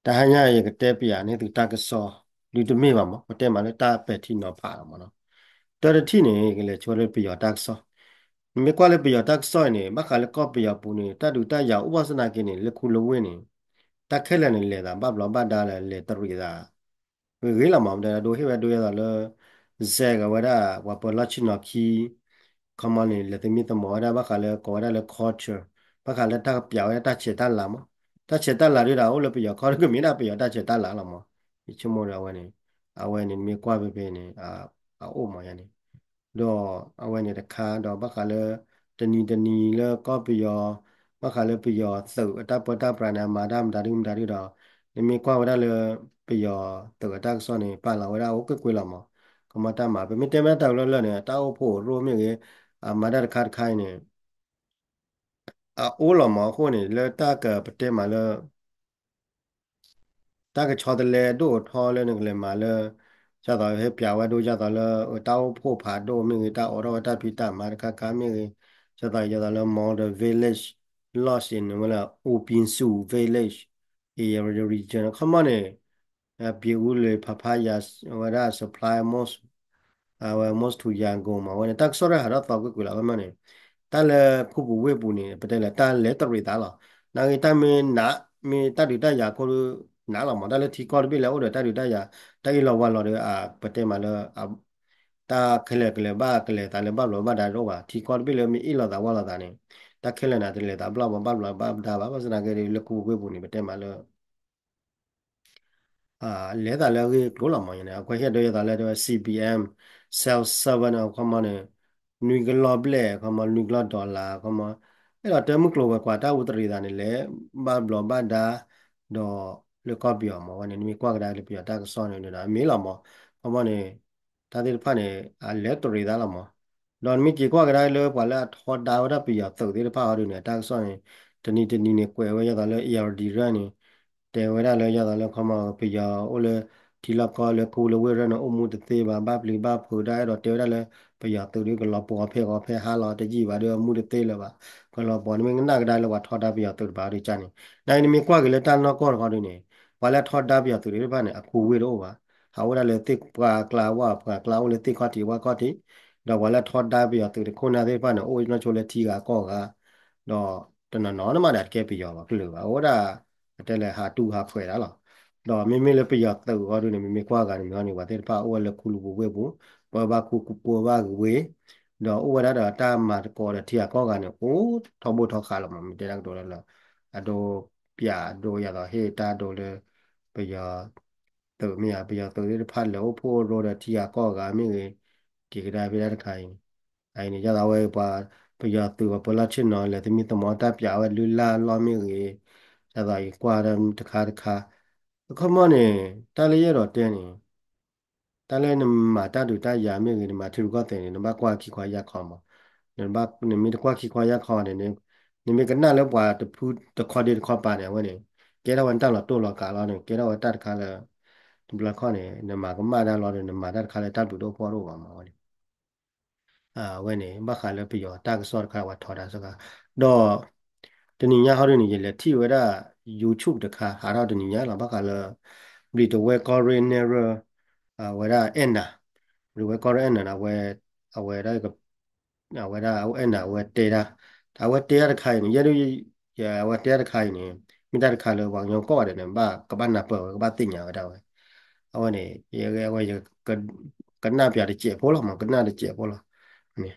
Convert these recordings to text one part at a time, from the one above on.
တဟါညါအံၤ ယကတဲပၠးန့ၢ်သုတၢ်ကစီၣ် ဒုးတမ့ၢ်ဘၣ်မး ပတဲမးလၢတၢ်ပဲာ်ထံနီၤဖးလီၤမးနီၤ. တၢ်တထံၣ်န့ၣ် ကလဲၤဆိလၢပယီၤတၢ်ကစီၣ်, နမ့ၢ်ကွၢ်လၢပယီၤတၢ်ကစီၣ်အံၤန့ၣ် ဘၣ်ဃးလၢကီၢ်ပယီၤပူၤန့ၣ် တၢ်ဒုးတၢ်ယၤအိၣ်ဘၣ်ဆၣ်သနာ်က့န့ၣ် လၢခူလၢဝ့ၢ်န့ၣ် တၢ်ခဲလၢာ်န့ၣ် လဲၤသးဘၣ်ဘျီးဘၣ်ဒါလၢလဲၤတရံးသး ဂ့ၤဂ့ၤလီၤမး ပတဲဒိးဟ့ၣ်ဝဲဒိယဲၢ်သးလၢ စဲးကဝဲဒၣ် ပှၤပၢၤလီၢ်ဆ့ၣ်နီၤခံ ခီမီန့ၣ် လဲၤသမံသမိးဝဲဒၣ် ဘၣ်ဃးလၢကိးဝဲဒၣ်လၢ culture ဘၣ်ဃးလၢတၢ်ကပျးဝဲဒၣ်တၢ်ဆဲးတၢ်လၤမး, တၢ်ဆဲးတၢ်လၤဒုးဒီး အိၣ်လၢပယီၤခီဒုးကမ့ၢ်ဒၣ်ပယီၤတၢ်ဆဲးတၢ်လၤလီၤမး, ယဆိကမိၣ်ဒီးအဝဲန့ၣ်, အဝဲန့ၣ်မ့ၢ်ကွၢ်ဖဲဖဲန့ၣ် အအိၣ်မးယါန့ၣ် ဒီးအဝဲန့ၣ်တခါ ဒီးဘၣ်ဃးလၢ တနံၤတနံၤလၢကီၢ်ပယီၤ, ဘၣ်ဃးလၢပယီၤသုးအတၢ်ပၢတၢ်ပြးန့ၣ် အမၤတၢ်မတၤဒုမတၤဒုဒီး, နမ့ၢ်ကွၢ်ဝဲဒၣ်လၢ ပယီၤသုးအတၢ်ကစီၣ်န့ၣ် ပာ်လီၤဝဲဒၣ်အိၣ်ကွ့ၢ်ကွ့ၢ်လီၤမး, ကမၤတၢ်မၤ ပမ့ၢ်တဲမ့ၢ်တၢ်ကလၢလၢ်န့ၣ် တၢ်အိၣ်ဖှိၣ်ရိၣ်မ့ၢ်ဂ့ၤ, အမၤတၢ်တခါတခါအံၤန့ၣ် အအိၣ်လီၤမးအဃိန့ၣ် လၢတၢ်ကပတဲမးလၢ တၢ်ကဆီတလဲဒိၣ်ထီလၢနကလဲၤမၤလၢ, ဒ်သိးဟဲပၠးဝဲဒိဒ်သိးလၢ တၢ်အိၣ်ဖှိၣ်ဖးဒိၣ်မ့ၢ်ဂ့ၤ တၢ်အိးထီၣ်ဝဲတၢ်ဖံးတၢ်မၤတခါခါမ့ၢ်ဂ့ၤ, ဒ်သိးယသိးလၢ model village လီၢ်စ့န့ၣ်ဝဲလၢ Opinshu village area region ခီမီန့ၣ် ပူၤအူလ့ၤဖးဖးယၤဝဲဒၣ် supply most အဝဲ most to Yangon မး အဝဲန့ၣ် တၢ်ကစီၣ်ရၢဟးထီၣ်သီကွ့ၢ်ကွ့ၢ်လီၤ ခီမီန့ၣ်, တၢ်လၢခူပူၤဝ့ၢ်ပူၤန့ၣ် ပတဲလဲၣ် တၢ်လဲၤတရံးသးလီၤ, နာ်ဂ့ၤတၢ်မ့ၢ်နး, မ့ၢ်တၢ်ဒုးတၢ်ယၤခိၣ်ဒုးနးလီၤမး တၢ်လၢထံကီၢ်တဘ့ၣ်လၢအိၣ်ဒီးတၢ်ဒုးတၢ်ယၤ, တၢ်အ့ၣ်လိာ်ဝါလိာ်ဒီး ပတဲမးလၢ တၢ်ခဲလၢာ်ကလဲၤဘၣ်ကလဲၤသးလၢဘၣ်ဘျီးဘၣ်ဒါတအိၣ်ဘၣ် ထံကီၢ်တဘ့ၣ်လၢမ့ၢ်အ့ၣ်လိာ်သးဝါလိာ်သးန့ၣ်, တၢ်ခဲလၢာ်န့ၣ် တလဲၤသးဘျီးဘၣ်ဘျီးဘၣ်ဒါဘၣ် ဘၣ်ဆၣ်သနာ်က့ဒီး လၢခူပူၤဝ့ၢ်ပူၤန့ၣ် ပတဲမးလၢ လဲၤသးလၢအဂ့ၢ်ကျိၤလီၤမးန့ၣ် အကွဲးဟ့ၣ်ဒိယဲၢ်သးလၢ CBM, cell server န့ၣ် ခီမီန့ၣ်, နွံကလီၢ်ဘျဲၣ် ခီမီ နွံကလီၢ် dollar ခီမီ, အဲၣ်ဒိးတဲမုၢ်ကျိၤဝဲၤကွာ်တၢ်အူတရံးသးန့ၣ် လဲၤဘၣ်ဘျီးဘၣ်ဒါ, ဒီးလၢကီၢ်ပယီၤမး ဝဲန့ၣ် နမ့ၢ်ကွၢ်ကဒါလၢပယီၤတၢ်ကစီၣ်န့ၣ်ဒီး အမ့ၢ်လီၤမး, ခီမီန့ၣ်, တၢ်သ့ၣ်တဖၣ်န့ၣ် အလဲၤတရံးသးလီၤမး, ဒီးနမ့ၢ်က့ၤကွၢ်ကဒါလၢပှၤလၢအထီဒါဝဲဒၣ်ပယီၤသုးသ့ၣ်တဖၣ်အီၤဒုးန့ၣ် တၢ်ကစီၣ်န့ၣ်, တနံၤတနံၤန့ၣ် ကွဲးဝဲယဲၢ်သးလၢ အ့ၣ်ရဒံရၢၣ်န့ၣ်, တဲဝဲဒၣ်လၢယဲၢ်သးလၢခီမီ ပယီၤအိၣ်လၢ ထံလီၢ်ကီၢ်လၢခူလၢဝ့ၢ်ရၢၣ်န့ၣ် အိၣ်မူတသ့ဘၣ် ဘၣ်ပျံၤဘၣ်ဖုးဒၣ် အဲၣ်ဒိးတဲဝဲဒၣ်လၢ ပယီၤသုးဒုးကလီၤပှီၤဖဲဂီၤဖဲဟါလီၤ တယံာ်ဘၣ်ဒီးအမူတသ့လၢၤဘၣ်, ကလီၤပှီၤ နမ့ၢ်ကနၣ်ကဒါလၢပှၤထီဒါပယီၤသုးတဖၣ်အီၤဒုးကန့ၣ်, နနမ့ၢ်ကွၢ်က့ၤလၢတၢ်နီၢ်ကီၢ်တခီဒုးန့ၣ်, ပှၤလၢအထီဒါပယီၤသုးသ့ၣ်တဖၣ်န့ၣ် အခူဝ့ၢ်တအိၣ်ဘၣ်, ဟးအိၣ်ဝဲဒၣ်လၢသ့ၣ်ပှၢ်ကျါဝဲ ပှၢ်ကျါအိၣ်လၢသ့ၣ်ခီၣ်ထံးဝၣ်ခီၣ်ထံး, ဒီးပှၤလၢအထီဒါပယီၤသုးတခိၣ်နၢ်သ့ၣ်တဖၣ်န့ၣ် အိၣ်နီၢ်ဆိလၢထံဂၤကီၢ်ဂၤ, ဒီးတနီၤနီၤန့ၣ်မးဒီးတကဲပယီၤဘၣ်ကလုာ်ဘၣ် အိၣ်ဝဲဒၣ် ပတဲလဲၣ်ဟးတူၢ်ဟးခွဲးဒၣ်လီၤ, ဒီးမ့မ့ၢ်လၢပယီၤသုးအီၤဒုးန့ၣ် မ့မ့ၢ်ကွၢ်ဂၤန့ၣ်မ့ၢ်အီၤန့ၣ် ပှၤသ့ၣ်တဖၣ်အိၣ်ဝဲလၢခူလၢပူၤဝ့ၢ်ပူၤ, ပၢဘၣ်ခူပၢဘၣ်ဂ့ၤဝ့ၢ်, ဒီးအိၣ်ဝဲဒၣ်ဒီးတၢ်မၤသကိးဒီးထံဂၤကီၢ်ဂၤန့ၣ် အိၣ်ထီဘိထီဃာ်လီၤမး မ့ၢ်တဲတၢ်ကတိၤလၢလၢ, အဒိပၠးဒိယဲၢ်သးဟ့ၣ်တၢ်ဒိလၢ ပယီၤ သုးမ့ၢ်ဧါ ပယီၤသုးသ့ၣ်တဖၣ်လဲၤအိၣ်ဖှိၣ်ရိၣ်ဒီးထံဂၤကီၢ်ဂၤမ့ၢ်ဂ့ၤ, က့ၤကဒါဖဲဒၣ်တခါအံၤ, အအံၤန့ၣ် ယဲၢ်သးဝဲပှၤ, ပယီၤသုးပှၤပၢၤလီၢ်ဆ့ၣ်နီၤ လဲၤသမံသမိးတၢ်ပၠးဝဲလုၢ်လၢ်လီၢ်မ့ၢ်ဂ့ၤ, ယဲၢ်သးအံၤကွၢ်တၢ်တခါတခါ, အခီမီန့ၣ် တၢ်လၢယအဲၣ်ဒိးတဲန့ၣ် တၢ်လၢနမၤတၢ်ဒုးတၢ်ယၤမ့ၢ်ဂ့ၤ နမၤထံရူၢ်ကီၢ်သဲးန့ၣ် နဘၣ်ကွၢ်ခံခီယၢ်ခီမး, နမ့ၢ်တကွၢ်ခံခီယၢ်ခီန့ၣ်, နမ့ၢ်ကနၣ်လၢပှၤတဖုတခီဒ့တခီပၤန့ၣ် အဝဲန့ၣ်, ကဲထီၣ်ဝဲတၢ်လီၤတိၢ်လီၤကးလီၤန့ၣ် ကဲထီၣ်ဝဲတၢ်တခါလၢ တဘျီခီန့ၣ် နမၤကမၣ်တၢ်လီၤဒီး နမၤတၢ်တခါလၢတၢ်ဘျုးတအိၣ်ဖှိၣ်တအိၣ်ဘၣ်မးဝဲန့ၣ်, အဝဲန့ၣ် ဘၣ်ဃးလၢပယီၤတၢ်ကစီၣ်တခါပှၤထီဒါစ့ၢ်ကီး, ဒီး တနံၤညါဟီဒုန့ၣ် ယလဲၤထံၣ်ဝဲဒၣ် YouTube တခါ ဟးထီၣ်တနံၤညါလီၤ ဘၣ်ဃးလၢ ဘျံးတဝဲကီၢ်ရ့ၣ်နဲၣ်ရွဲၣ် အဝဲဒၣ်အဲၣ်နၤ, ဘျံးတဝဲကီၢ်ရ့ၣ်အဲၣ်နၤန့ၣ် အဝဲ အဝဲဒၣ် အဝဲဒၣ်အဲၣ်နၤအဝဲတဲဒၣ်, အဝဲတဲဒၣ်တခါအံၤန့ၣ် ယဲဒၣ် အဝဲတဲဒၣ်တခါအံၤန့ၣ် မ့ၢ်တၢ်တခါလၢပှၤကညီကိးဂၤဒဲးန့ၣ် ဘၣ်ကဘၣ်နၢ်ပၢၢ်ဝဲ ကဘၣ်သ့ၣ်ညါဝဲဒၣ်ဝဲ, အဝဲန့ၣ် ယဲဝဲ ကနၣ်ပၠးတစဲးဖိလီၤမး ကနၣ်တစဲးဖိလီၤန့ၣ်,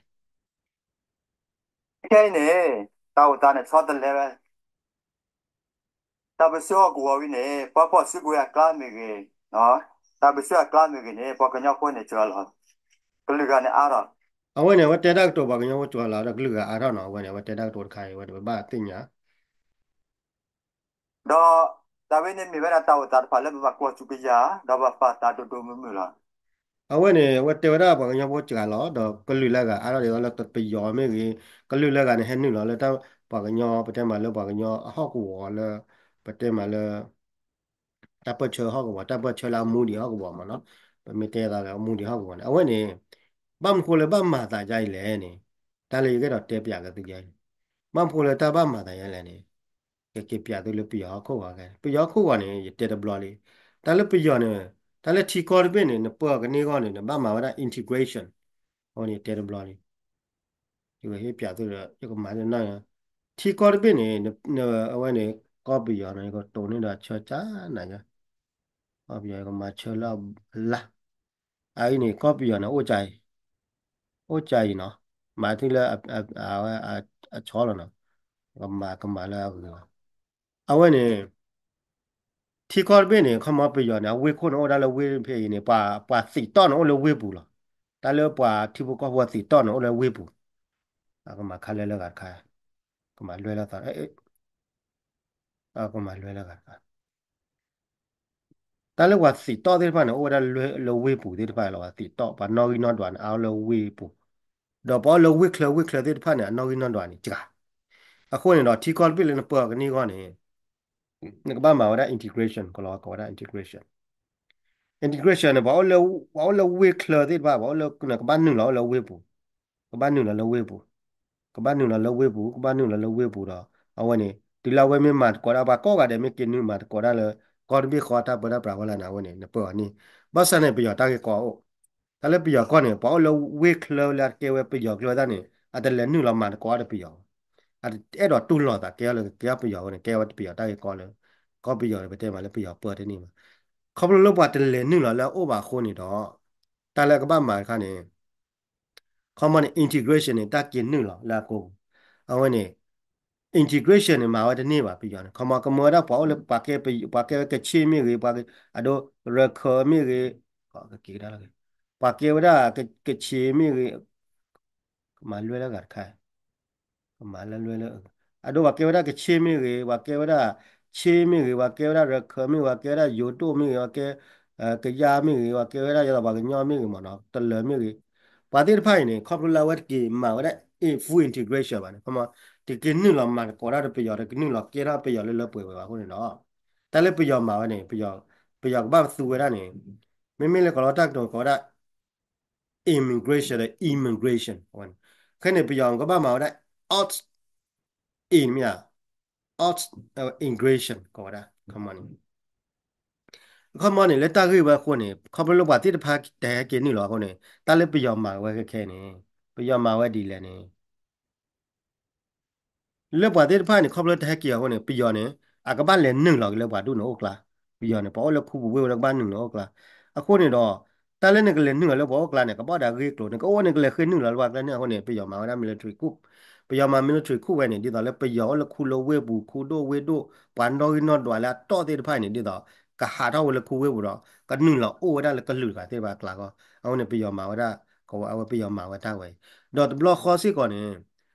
ခဲအံၤန့ၣ် တၢ်အိၣ်သးန့ၣ်ဆီတလဲဝဲ တၢ်ပၢဆှၢဟီၣ်ကဝီၤဝံၤန့ၣ် ပှၤဖီၣ်စုကဝဲၤအကျါမ့ၢ်ဂ့ၤ, တၢ်ပၢဆှၢအကျါမ့ၢ်ဂ့ၤန့ၣ် ပှၤကညီဖိန့ၣ်စှၤလီၤ, ကလုာ်ဂၤန့ၣ်အါထီၣ်, အဝဲန့ၣ် အဝဲတဲတၢ်ကတိၤပှၤကညီဖိစှၤလီၤဒီးကလုာ်ဂၤအါထီၣ်နီၤ အဝဲန့ၣ် အဝဲတဲတၢ်ကတိၤတခါအံၤ အဝဲတဘၣ်သ့ၣ်ညါ ဒီး တၢ်ဝဲန့ၣ်မ့ၢ်ဝဲဒၣ်တၢ်အိၣ်သးတဖၣ်လၢပဘၣ်ကွၢ်ဆူကယၤ ဒီးပဘၣ်ပာ်သးဒိၣ်ဒိၣ်မုၢ်မုၢ်လီၤ. အဝဲန့ၣ် အဝဲတဲဝဲဒၣ်ပှၤကညီဖိစှၤလီၤ ဒီးကလုာ်လၢအဂၤအါထီၣ်ဒ်သိးလၢပယီၤမ့ၢ်ဂ့ၤ, ကလုာ်လၢအဂၤန့ၣ်ဟဲနုာ်လီၤလၢတၢ်ပှၤကညီ ပတဲမးလၢပှၤကညီအဟီၣ်ကဝီၤလၢ ပတဲမးလၢ တၢ်ပၢၢ်ဆၢဟီၣ်ကဝီၤ တၢ်ပၢၢ်ဆၢလၢအမူဒံးဟီၣ်ကဝီၤမးနီၤ, ပမ့ၢ်တဲသးလၢအမူဒံးဟီၣ်ကဝီၤန့ၣ် အဝဲန့ၣ် ဘၣ်မနုၤဃိလၢဘၣ်မၤသးဒ်အံၤလဲၣ်န့ၣ်, တၢ်လၢယကအဲၣ်ဒိးတဲပၠးက့ၤသုဒ်အံၤ, ဘၣ်မနုၤဃိလၢတၢ်ဘၣ်မၤသးဒ်အံၤလဲၣ်န့ၣ် ကက့ၤပၠးသုလၢပယီၤဟီၣ်ခိၣ်ဂီၤခဲ, ပယီၤဟီၣ်ခိၣ်ဂီၤန့ၣ် ယတဲတဘျီလံ. တၢ်လၢပယီၤန့ၣ် တၢ်လၢထံကီၢ်တဘ့ၣ်န့ၣ် နပၢအီၤကန့ၢ်အဂီၢ်န့ၣ် နဘၣ်မၤဝဲဒၣ် integration. အဝဲန့ၣ် ယတဲတဘျီလံ. ယကဟ့ၣ်ပၠးသုဒီး ယကမၤလၢနီၢ်, ထံကီၢ်တဘ့ၣ်န့ၣ် အဝဲန့ၣ် ကီၢ်ပယီၤန့ၣ် ယကတိၤန့ၢ်ဒီးဆၢကၠၢနၤ, ကီၢ်ပယီၤ ယကမၤဆၢလၢအလါ, အအံၤန့ၣ် ကီၢ်ပယီၤန့ၣ် အိၣ်ကၠၤအံၤ, အိၣ်ကၠၤအံၤနီၤ, မၤထံၣ်လၢ အဆီလီၤနီၤ, ကမၤကမၤလၢအဂ့ၤလီၤ. အဝဲန့ၣ် ထံကီၢ်တဘ့ၣ်န့ၣ် ခီမီပယီၤန့ၣ် အဝ့ၢ်ခိၣ်န့ၣ်အိၣ်ဒၣ်လၢဝ့ၢ်ဖဲအံၤန့ၣ် ပှၤသံးတီၣ်န့ၣ်အိၣ်လၢဝ့ၢ်ပူၤလီၤ. တၢ်လၢပှၤထံဖိကီၢ်ဖိသံးတီၣ်န့ၣ်အိၣ်လၢဝ့ၢ်ပူၤ, ကမၤခါလဲလၢဂၤတခါ, ကမၤလွဲလၢသး, ကမၤလွဲလၢဂၤတခါ တၢ်လၢပှၤသံးတီၣ်သ့ၣ်တဖၣ်န့ၣ် အိၣ်ဝဲဒၣ်လၢဝ့ၢ်ပူၤသ့ၣ်တဖၣ်လီၤ. ပှၤသံးတီၣ် ပှၤနီၣ်ဂံၢ်နီၣ်ဒွးန့ၣ် အအိၣ်လၢဝ့ၢ်ပူၤ, ဒီးပှၤအိၣ်လၢဝ့ၢ်ချၢဝ့ၢ်ချၢသ့ၣ်တဖၣ်န့ၣ် အနီၣ်ဂံၢ်နီၣ်ဒွးန့ၣ် စှၤ. အဃိန့ၣ်ဒီး ထံကီၢ်တဘ့ၣ်လၢနပၢအီၤကန့ၢ်အဂီၢ်န့ၣ် နကဘၣ်မၤဝဲဒၣ် integration, ကလီၤဝဲကိးဝဲဒၣ် integration. integration န့ၣ် ပှၤအိၣ်လၢဝ့ၢ်ချၢသ့ၣ်တဖၣ် ပှၤအိၣ်လၢ နကဘၣ်နုာ်လီၤအိၣ်လၢဝ့ၢ်ပူၤ, ကဘၣ်နုာ်လီၤလၢဝ့ၢ်ပူၤ, ကဘၣ်နုာ်လီၤလၢဝ့ၢ်ပူၤ, ကဘၣ်နုာ်လီၤလၢဝ့ၢ်ပူၤဒီး အဝဲန့ၣ် တုၤလၢအဝဲမ့ၢ်မၤသကိးဒၣ် ပှၤကိးဂၤဒဲးမ့ၢ်က့ၤနုာ်မၤသကိးတၢ်လၢ ကီၢ်တဘ့ၣ်ဃီတၢ်ပၢတၢ်ပြးဝဲလၢန့ၣ် အဝဲန့ၣ် နပၢအီၤန့ၣ်, ဘၣ်ဆၣ်န့ၣ် ပယီၤတၢ်ဂ့ၢ်ကီအိၣ်, တၢ်လၢပယီၤကီၢ်န့ၣ် ပှၤအိၣ်လၢဝ့ၢ်ချၢလၢအတကဲဝဲပယီၤကျိၤဝဲဒၣ်န့ၣ် အတလဲၤနုာ်လီၤမၤသကိးအီၤဒီးပယီၤ, အတအဲၣ်ဒိးတူၢ်လိာ်သးကဲအီၤလၢကကဲပယီၤဝဲန့ၣ် ကဲဝဲပယီၤတၢ်ဂ့ၢ်ကီလၢ ကီၢ်ပယီၤန့ၣ် ပတဲမးလၢပယီၤပၢတန့ၢ်ဘၣ်. ခီဖျိလၢပှၤတလဲၤနုာ်လီၤလၢအအိၣ်ဘၣ်အဃိန့ၣ်ဒီး တၢ်လၢကဘၣ်မၤတခါန့ၣ် ခီမီန့ၣ် integration န့ၣ် တၢ်က့ၤနုာ်လီၤလၢအကိာ်ပူၤ, အဝဲန့ၣ် integration န့ၣ် မၤဝဲတန့ၢ်ဘၣ် ပယီၤန့ၣ် ခီမီကမၢဝဲဒၣ်ပှၤအိၣ်လၢ ပှၤကဲ ပှၤကဲဝဲကခ့ၣ်မ့ၢ်ဂ့ၤ, ပှၤအဒိ ရခၢၣ်မ့ၢ်ဂ့ၤ, ပှၤကဲဝဲဒၣ်ကခ့ၣ်မ့ၢ်ဂ့ၤ, ကမၤလွဲလၢဂၤတခါ ကမၤလၢလွဲလၢ အဒိပှၤကဲဝဲဒၣ်ကခ့ၣ်မ့ၢ်ဂ့ၤ, ပှၤကဲဝဲဒၣ်ခ့ၣ်မ့ၢ်ဂ့ၤ, ပှၤကဲဝဲဒၣ်ရခၢၣ်မ့ၢ်ဂ့ၤ, ပှၤကဲ ကယါမ့ၢ်ဂ့ၤ, ပှၤကဲဝဲဒၣ်ယသးပှၤကညီမ့ၢ်ဂ့ၤမ့ၢ်နီၤ, တလၢၤမ့ၢ်ဂ့ၤ, ပှၤသ့ၣ်တဖၣ်အံၤန့ၣ် ခီဖျိလၢအဝဲတက့ၤမၤဝဲဒၣ် full integration ဘၣ်န့ၣ် ခီမီ တက့ၤနုာ်လီၤမၤသကိးတၢ်ဒီးပယီၤ တက့ၤနုာ်လီၤကဲထီၣ်ပယီၤလၢလၢပှဲၤပှဲၤဘၣ်အဃိန့ၣ်ဒီး တၢ်လၢပယီၤမၤဝဲန့ၣ် ပယီၤကဘၣ်သူဝဲဒၣ်န့ၣ် မ့မ့ၢ်လၢကီးလီတၢ်ကတိၤကိးဝဲဒၣ် immigration ဒီး immigration အဝဲန့ၣ်, ခဲန့ၣ် ပယီၤကဘၣ်မၤဝဲဒၣ် out in မ့ၢ်ဧါ, out immigration ကိးဝဲဒၣ် ခီမီန့ၣ်, ခီမီန့ၣ် လၢတၢ်ဂ့ၢ်ဝဲအဃိန့ၣ် ခီဖျိလၢပှၤသ့ၣ်တဖၣ်တဟဲက့ၤနုာ်လီၤအဃိန့ၣ် တၢ်လၢပယီၤမၤဝဲခဲခဲန့ၣ် ပယီၤမၤဝဲဒ်လဲၣ်န့ၣ် လၢပှၤသ့ၣ်တဖၣ်န့ၣ် ခီဖျိတဟဲက့ၤအဃိန့ၣ် ပယီၤန့ၣ် အကဘၣ်လဲၤနုာ်လီၤက့ၤလၢပှၤဒူၣ်န့ၣ်အိၣ်ကျါ, ပယီၤန့ၣ် ပှၤအိၣ်လၢခူပူၤဝ့ၢ်ဝဲလၢကဘၣ်နုာ်လီၤအိၣ်ကျါ, အဃိန့ၣ်ဒီး တၢ်လၢနကလဲၤနုာ်လီၤလၢပှၤအိၣ်ကျါန့ၣ် ကဘၣ်ဒီးအဂ့ၢ်ကျိၤ နကအိၣ်န့ၣ်ကလဲၤဃ့နုာ်လီၤလၢပှၤကျါန့ၣ်အဃိန့ၣ် ပယီၤမၤဝဲဒၣ် military coup, ပယီၤမၤ military coup ဝဲန့ၣ် ဒ်သိးလၢပယီၤအိၣ်လၢခူလၢဝ့ၢ်ပူၤ ခူဒိၣ်ဝ့ၢ်ဒိၣ် ပှၤနီၣ်ဂံၢ်နီၣ်ဒွးလၢအတီၢ်သ့ၣ်တဖၣ်အံၤန့ၣ် ဒ်သိး ကဟးထီၣ်ဝဲလၢခူဝ့ၢ်ပူၤဒီး ကနုာ်လီၤအိၣ်ဝဲဒၣ်လၢကလုာ်တဂၤသ့ၣ်တဖၣ်အကျါဃီ, အဃိန့ၣ် ပယီၤမၤဝဲဒၣ် ကဝဲအဝဲပယီၤမၤဝဲတၢ်ဝဲအံၤ, ဒီးတဘျီဃီစ့ၢ်ကီးန့ၣ်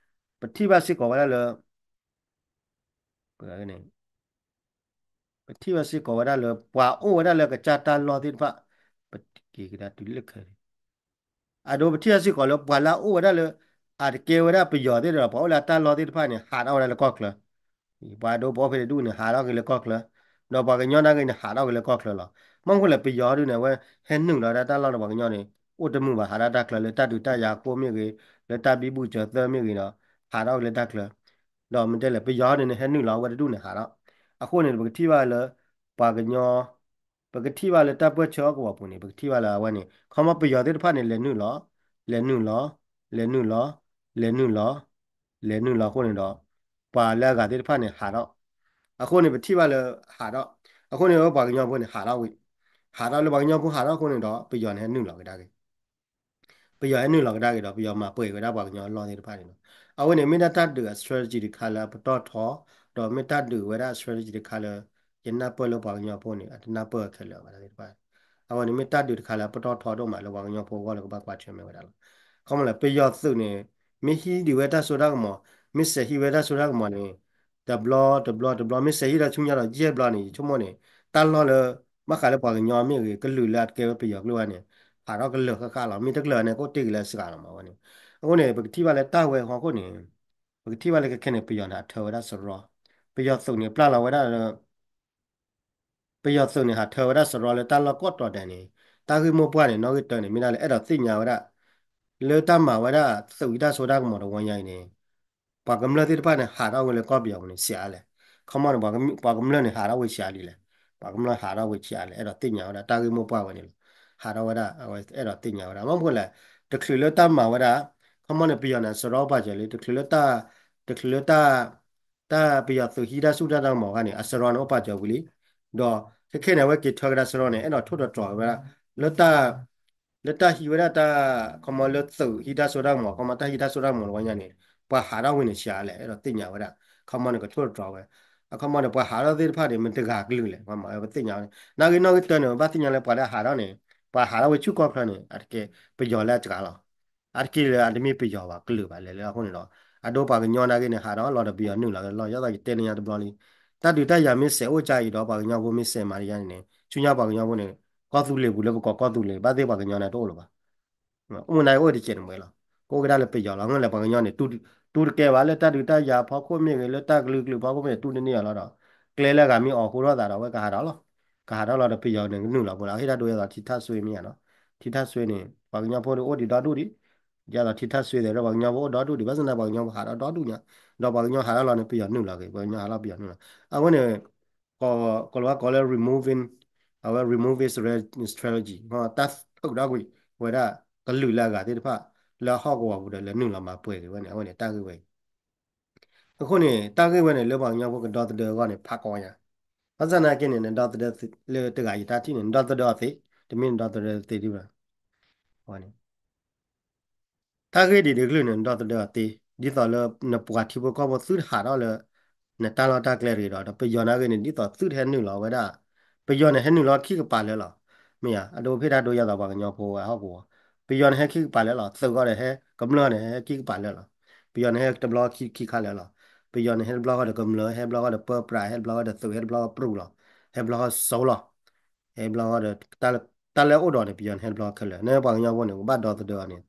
ပထံၣ်ဘၣ်စ့ၢ်ကီးဝဲဒၣ်လၢ ပထံၣ်ဘၣ်စ့ၢ်ကီးဝဲဒၣ်လၢ ပှၤအိၣ်ဝဲဒၣ်လၢကစၢ်တၢ်လီၢ်သ့ၣ်တဖၣ်, ပက့ၤကဒါတုၤလၢခဲန့ၣ်, အဒိ ပထံၣ်ဘၣ်စ့ၢ်ကီးလၢပှၤလၢအအိၣ်ဝဲဒၣ်လၢ အတကဲဝဲဒၣ်ပယီၤသ့ၣ်ဒီး ပှၤအိၣ်လၢအတၢ်လီၢ်သ့ၣ်တဖၣ်န့ၣ် ဟးထီၣ်ဝဲဒၣ်လၢကီၢ်ချၢ, ပှၤအဒိ ပှၤအိၣ်ဖဲတဒူၣ်န့ၣ် ဟးထီၣ်က့ၤလၢကီၢ်ချၢ, ဒီးပှၤကညီနာ်က့န့ၣ် ဟးထီၣ်က့ၤလၢကီၢ်ချၢလီၤ. မ့ၢ်ဃိလဲၣ် ပယီၤဒုးန့ၣ် အဝဲဟဲနုာ်လီၤဝဲဒၣ်တၢ်လီၢ်ဒီးပှၤကညီန့ၣ် အိၣ်တမုာ်ဘၣ် ဟးဒၣ်တၢ်ချၢ လၢတၢ်ဒုးတၢ်ယၤအဃိမ့ၢ်ဂ့ၤ, လၢတၢ်ဘံဘူစၢၤသၢမ့ၢ်ဂ့ၤဒီး ဟးထီၣ်က့ၤလၢတၢ်ချၢ, ဒီးမ့ၢ်တဲလဲၣ် ပယီၤဒုးန့ၣ် ဟဲနုာ်လီၤအဝဲတဒူၣ်န့ၣ်ဟးထီၣ်, အဃိန့ၣ် ပကထံၣ်ဘၣ်လၢ ပှၤကညီ ပကထံၣ်ဘၣ်လၢတၢ်ပၢၢ်ဆၢဟီၣ်ကဝီၤပူၤန့ၣ် ပကထံၣ်ဘၣ်လၢအဝဲန့ၣ် ခီမီပယီၤသ့ၣ်တဖၣ်န့ၣ် လဲၤနုာ်လီၤ, လဲၤနုာ်လီၤ, လဲၤနုာ်လီၤ, လဲၤနုာ်လီၤ, လဲၤနုာ်လီၤအဃိန့ၣ်ဒီး ပှၤလၢအဂၤသ့ၣ်တဖၣ်န့ၣ်ဟးထီၣ်, အဃိန့ၣ် ပထံၣ်ဘၣ်လၢဟးထီၣ်, အဃိန့ၣ် ပှၤကညီဖိန့ၣ် ဟးထီၣ်ဝံၤ, ဟးထီၣ်လၢပှၤကညီဖိဟးထီၣ်အဃိန့ၣ်ဒီး ပယီၤန့ၣ်ဟဲနုာ်လီၤကဒါက့ၤ ပယီၤဟဲနုာ်လီၤကဒါက့ၤဒီး ပယီၤမၤပှဲၤဝဲဒၣ်ပှၤကညီအလီၢ်သ့ၣ်တဖၣ်န့ၣ်လီၤ. အဝဲန့ၣ် မ့ၢ်ဒၣ်တၢ်ဒုးအ strategy တခါလၢအပတီၢ်ထီ, ဒီးမ့ၢ်တၢ်ဒုးဝဲဒၣ်အ strategy တခါလၢ ယနၢ်ပၢၢ်လၢပှၤကညီဖိန့ၣ် အတနၢ်ပၢၢ်ခဲလၢာ်ဘၣ်သ့ၣ်တဖၣ်, အဝဲန့ၣ်မ့ၢ်တၢ်ဒုးတခါလၢအပတီၢ်ထီဒိၣ်မးလၢပှၤကညီဖိအဂီၢ်လၢကဘၣ်ကွၢ်ဆၢၣ်မဲာ်ဝဲဒၣ်လီၤ. ခီမီလဲၣ် ပယီၤသုးန့ၣ် မ့ၢ်ဟံးဒံးဝဲတၢ်စိတၢ်ကမီၤ, မ့ၢ်စဲးဟံးဝဲတၢ်စိတၢ်ကမီၤန့ၣ် တဘျီ တဘျီ တဘျီ မ့ၢ်စဲးဟံးဒီးဆူညါဒီးယဲၢ်ဘျီန့ၣ် ယဆိကမိၣ်န့ၣ် တၢ်လီၢ်လၢ ဘၣ်ဃးလၢပှၤကညီမ့ၢ်ဂ့ၤ ကလုာ်လၢအတကဲဝဲပယီၤကျိၤဝဲန့ၣ် ဟးထီၣ်ကလၢာ်ဃၣ်ဃၣ်လီၤ. မ့ၢ်တကလၢာ်န့ၣ် ကအိၣ်တ့ၢ်က့ၤလၢအစှၤလီၤမးဝဲန့ၣ်. အဃိန့ၣ် ပကထံၣ်ဘၣ်လၢတၢ်ဝဲအဃိန့ၣ် ပကထံၣ်ဘၣ်လၢခဲခဲန့ၣ် ပယီၤန့ၣ် ဟးထၢဝဲဒၣ်စရီ, ပယီၤသုးန့ၣ် ပျၢ်လီၤဝဲဒၣ်လၢ ပယီၤသုးန့ၣ် ဟးထၢဝဲဒၣ်စရီလၢတၢ်လီၢ်ကိးတီၤဒဲးန့ၣ် တၢ်ဂ့ၢ်မိၢ်ပှၢ်န့ၣ် နီၣ်ဂံၢ်တၢန့ၣ် မ့ၢ်ဒၣ်လၢအဲၣ်ဒိးသ့ၣ်ညါဝဲဒၣ် လၢတၢ်မၤဝဲဒၣ်သုးအံၤတၢ်စိတၢ်ကမီၤတဝီညါအံၤန့ၣ် ပှၤကမျၢၢ်သ့ၣ်တဖၣ်န့ၣ် ဟးထီၣ်ဝဲလၢကီၢ်ပယီၤပူၤန့ၣ် စှၤလဲၣ်. ခီမီန့ၣ် ပှၤကမျၢၢ်န့ၣ် ဟးထီၣ်ဝဲဆံးအါလံလဲၣ်, ပှၤကမျၢၢ်ဟးထီၣ်ဝဲဆံးအါလံ အဲၣ်ဒိးသ့ၣ်ညါဝဲဒၣ် တၢ်ဂ့ၢ်မိၢ်ပှၢ်ဝဲန့ၣ်လီၤ. ဟးထီၣ်ဝဲဒၣ် အဝဲအဲၣ်ဒိးသ့ၣ်ညါဝဲဒၣ် မ့ၢ်မနုၤလဲၣ်, တချုးလၢတၢ်မၤဝဲဒၣ် ခီမီန့ၣ် ပယီၤန့ၣ် အစရီအိၣ်ပာ်စၢၤလံ တချုးလၢတၢ် တချုးလၢတၢ် တၢ်ပယီၤသုးဟံးတၢ်စိတၢ်ကမီၤအခါန့ၣ် အစရီန့ၣ်အိၣ်ပာ်စၢၤဝံၤလံ. ဒီးခဲခဲန့ၣ် အဝဲက့ၤထၢကဒါစရီန့ၣ် အဲၣ်ဒိးထိၣ်သတြီၤဝဲဒၣ် လၢတၢ် လၢတၢ်ဟံးဝဲဒၣ်တၢ် ခီမီလၢသုးဟံးတၢ်စိတၢ်ကမီၤ ခီမီတၢ်ဟံးတၢ်စိတၢ်ကမီၤလၢဝဲညါန့ၣ် ပှၤဟးထီၣ်ဝဲန့ၣ်ဆံးအါလဲၣ် အဲၣ်ဒိးသ့ၣ်ညါဝဲဒၣ် ခီမီန့ၣ် ကထိၣ်သတြီၤဝဲ အခီမီန့ၣ် ပှၤဟးထီၣ်သ့ၣ်တဖၣ်န့ၣ် မတၤတဂၤကလုာ်လဲၣ် ပသ့ၣ်ညါဝဲန့ၣ် နာ်ဂ့ၤနီၣ်ဂံၢ်တၢန့ၣ် ပဘၣ်သ့ၣ်ညါလၢပှၤလၢဟးထီၣ်န့ၣ် ပှၤဟးထီၣ်ဝဲဆူကီၢ်ချၢန့ၣ် အတက့ၢ်ပယီၤလၢအစှၤလီၤ. အါတက့ၢ်လၢအတမ့ၢ်ပယီၤဘၣ်ကလုာ်ဘၣ်လဲၣ်လၢအဃိန့ၣ်ဒီး အဒိပှၤကညီနာ်ဂ့ၤန့ၣ် ဟးထီၣ်လီၤဒီးပယီၤနုာ်လီၤက့ၤလီၤ ယသးယတဲန့ၢ်ညါတဘျီလံ. တၢ်ဒုးတၢ်ယၤမ့ၢ်စဲးအိၣ်ကါအံၤဒီး ပှၤကညီဖိမ့ၢ်စဲးမၤတယါန့ၣ်န့ၣ် ဆူညါပှၤကညီဖိန့ၣ် ကီၢ်သူလ့ၤပူၤလၢပကိးကီၢ်သူလ့ၤ ဘၣ်သ့ၣ်ပှၤကညီန့ၣ်တအိၣ်လၢၤဘၣ် အိၣ်မူနၤအိၣ်တစဲးတမှဲလီၤ. ကအိၣ်ကဒါလၢပယီၤလီၤ အဃိန့ၣ် ပှၤကညီန့ၣ် တူၢ်တကဲဘၣ်လၢတၢ်ဒုးတၢ်ယၤဖီခိၣ်မ့ၢ်ဂ့ၤ လၢတၢ်ကလုာ်ကလုာ်ဖီခိၣ်မ့ၢ်ဂ့ၤ တူၢ်တန့ၢ်အီၤလီၤဒီး ကျဲလၢအဂၤမ့ၢ်အိၣ်ဃိထီၣ်သးဒီး အဝဲကဟးထီၣ်လီၤ. ကဟးထီၣ်လီၤဒီးပယီၤန့ၣ်ကနုာ်လီၤပှၤလီၤ ဟ့ၣ်တၢ်ဒိယဲသိးထံထၣ်စွ့မ့ၢ်ဧါနီၤ ထံထၣ်စွ့န့ၣ် ပှၤကညီဖိန့ၣ်အိၣ်ဒံးဒီဒူၣ်ဒံး ဒ်သိးထံထၣ်စွ့သ့ၣ်ဒီးပှၤကညီဖိအိၣ်ဒီဒူၣ်ဒံး ဘၣ်ဆၣ်သနာ်ပှၤကညီဖိဟးထီၣ်ဒီဒူၣ်ညါ ဒီးပှၤကညီဟးထီၣ်လီၤန့ၣ် ပယီၤနုာ်လီၤက့ၤ ပှၤကညီဟးထီၣ်ပယီၤနုာ်လီၤ အဝဲန့ၣ် ကိးလီၤဝဲကိးလၢ removing အဝဲ removing strategy တၢ်ထုးထီၣ်ကွံာ်ဝဲဒၣ် ကလုာ်လၢအဂၤသ့ၣ်တဖၣ် လၢဟီၣ်ကဝီၤပူၤဒီးလဲၤနုာ်လီၤမၤပှဲၤက့ၤဝဲန့ၣ် အဝဲန့ၣ်တၢ်ဂ့ၢ်ဝဲအံၤ အဃိန့ၣ် တၢ်ဂ့ၢ်ဝဲန့ၣ် လၢပှၤကညီဖိကဒီသဒၢအဂီၢ်န့ၣ် ဖးကီညါ ဘၣ်ဆၣ်သနာ်က့န့ၣ် နဒီသဒၢလၢတဂၤယတၢ်ထံၣ်န့ၣ် နဒီသဒၢအီၤသ့ တမ့ၢ်နဒီသဒၢသ့ဒံးဘၣ် အဝဲန့ၣ် တၢ်ဂ့ၢ်ဒ်တကလုာ်န့ၣ် နဒီသဒၢအီၤသ့ ဒ်သိးလၢနပှၤထံဖိကီၢ်ဖိသုတဟးထီၣ်လၢ နတၢ်လီၢ်တၢ်ကျဲတဂ့ၤဒီး ဒီးပယီၤနာ်ဂ့ၤန့ၣ် ဒ်သိးသုတဟဲနုာ်လီၤဝဲဒၣ် ပယီၤန့ၣ်ဟဲနုာ်လီၤခံကပၤလၢာ်လီၤ. မ့ၢ်ဧါ အဒိဖ့ၣ်တၢ်ဒိယဲသိးပှၤကညီဖိဝဲဟီၣ်ကဝီၤ ပယီၤန့ၣ်ဟဲခံကပၤလၢာ်လီၤ. သုးဂီၢ်ဒီးဟဲ ကမျၢၢ်န့ၣ်ဟဲခံကပၤလၢာ်လီၤ. ပယီၤန့ၣ်ဟဲတဘျီခံခံခါလၢာ်လီၤ. ပယီၤန့ၣ်ဟဲတဘျီဃီဒီးကမျၢၢ် ဟဲတဘျီဃီဒီးပၢပြး ဟဲတဘျီဃီဒီးသုး ဟဲတဘျီဃီပြူၤလီၤ. ဟဲတဘျီဃီစိလီၤ. ဟဲတဘျီဃီဒီး တၢ်လၢအိၣ်ဒီးန့ၣ် ပယီၤန့ၣ်ဟဲတဘျီဃီခဲလၢာ် နပှၤကညီဖိန့ၣ် ပကဘၣ်ဒီသဒၢအီၤန့ၣ်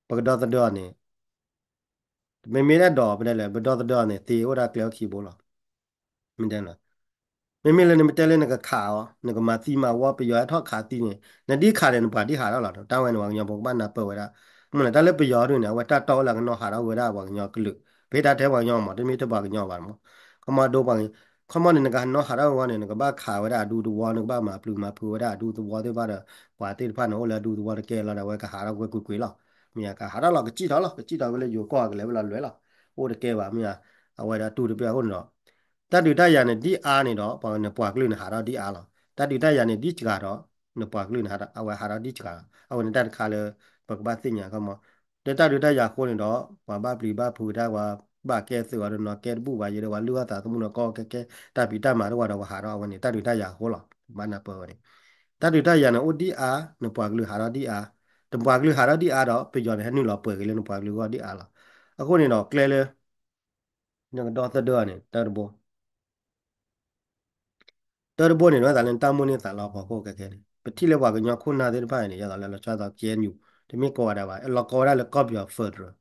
ပကဒီသဒၢအီၤန့ၣ် မ့မ့ၢ်အဲၣ်ဒိးပတဲလဲၣ် ပဒီသဒၢအီၤန့ၣ် သ့အိၣ်ဒၣ်ကျဲအိၣ်ခံဘိလီၤ. မ့ၢ်တဲလၢ မ့မ့ၢ်လၢနမ့ၢ်တဲလၢနကခးအီၤ နကမၤသံမၤဝီ ပယီၤဟဲထီၣ်ခးသံန့ၣ် နဒ်ခးန့ၣ် နပှၤဒ်ဟးထီၣ်လီၤ. တၢ်ဝဲန့ၣ် ပှၤကညီဖိကဘၣ်နၢ်ပၢၢ်ဝဲဒၣ် မ့ၢ်လၢတၢ်လၢပယီၤဒ်န့ၣ် အဝဲတၢ်တီဝဲလၢကနီၤဟးထီၣ်ဝဲဒၣ်ပှၤကညီကလုာ် ပဟ့ၣ်တၢ်ထဲပှၤကညီမး တမ့ၢ်ထဲပှၤကညီဘၣ်မး ခီမီဒိပှၤ ခီမီန့ၣ် နကနီၤဟးထီၣ်ဝဲန့ၣ် နကဘၣ်ခးဝဲဒၣ်အဒူသဝီ နကဘၣ်မၤပျုၤမၤဖုးဝဲဒၣ်အဒူသဝီသ့ၣ်တဖၣ်ဒီး ပှၤသ့ၣ်တဖၣ်န့ၣ် အိၣ်လၢအဒူသဝီတကဲလီၤဒီး အဝဲကဟးထီၣ်ကွ့ၢ်ကွ့ၢ်ကွ့ၢ်လီၤ. မ့ၢ်ကဟးထီၣ်လီၤ ကစံၣ်ထီၣ်လီၤ ကစံၣ်ထီၣ်ဝဲလၢယိၤကီၢ်ကလဲၤဝဲလီၤလွဲလီၤ အိၣ်တကဲဘၣ်မ့ၢ် အဝဲဒၣ်တူၢ်တပ့ၢ်အဃိန့ၣ်ဒီး တၢ်ဒုးတၢ်ယၤန့ၣ် ဒ်အါန့ၣ်ဒီး ပှၤနပှၤကလုာ်န့ၣ်ဟးထီၣ်ဒ်အါလီၤ. တၢ်ဒုးတၢ်ယၤန့ၣ်ဒ်စှၤဒီး နပှၤကလုာ်န့ၣ် အဝဲဟးထီၣ်ဒ်စှၤလီၤ. အဝဲန့ၣ်တၢ်တခါလၢ ပကဘၣ်သ့ၣ်ညါခီမီ လၢတၢ်ဒုးတၢ်ယၤအဃိန့ၣ်ဒီး ပှၤဘၣ်ပျံၤဘၣ်ဖုးတၢ် ပှၤဘၣ်ကဲသုးအီၤဒီးနီၤကဲတဘူၣ်ဘၣ်ယဲဒီး ပှၤလုၢ်အီၣ်သးသမူနီၤကီကဲကဲ တၢ်ဖံးတၢ်မၤတအိၣ်ဘၣ်ဒီး ပှၤဟးထီၣ်အဝဲန့ၣ် တၢ်ဒုးတၢ်ယၤအဃိလီၤ. ဘၣ်နၢ်ပၢၢ်ဝဲန့ၣ် တၢ်ဒုးတၢ်ယၤန့ၣ်အိၣ်ဒ်အါ နပှၤကလုာ်ဟးထီၣ်ဒ်အါ နပှၤကလုာ်ဟးထီၣ်ဒ်အါဒီး ပယီၤန့ၣ်ဟဲနုာ်လီၤပှဲၤက့ၤလၢနပှၤကလုာ်ဂီၢ်ဒ်အါလီၤ. အဃိန့ၣ်ဒီးကျဲလၢ နကဒီသဒၢအီၤန့ၣ် တၢ်တဘိ တၢ်တဘိန့ၣ် ဒ်သိးလၢနတၢ်မိၣ်န့ၢ်သးလီဖီခိၣ်ခဲခဲန့ၣ် ပထံၣ်လၢပှၤကညီခိၣ်နၢ်သ့ၣ်တဖၣ်န့ၣ် ဒ်သိးလၢလီၤဆီဒၣ်သိး ကဲယူၣ် တမ့ၢ်ကိးဂၤဒဲးဘၣ် လီၤကီဝဲဒၣ်လၢကီၢ်ပယီၤ federal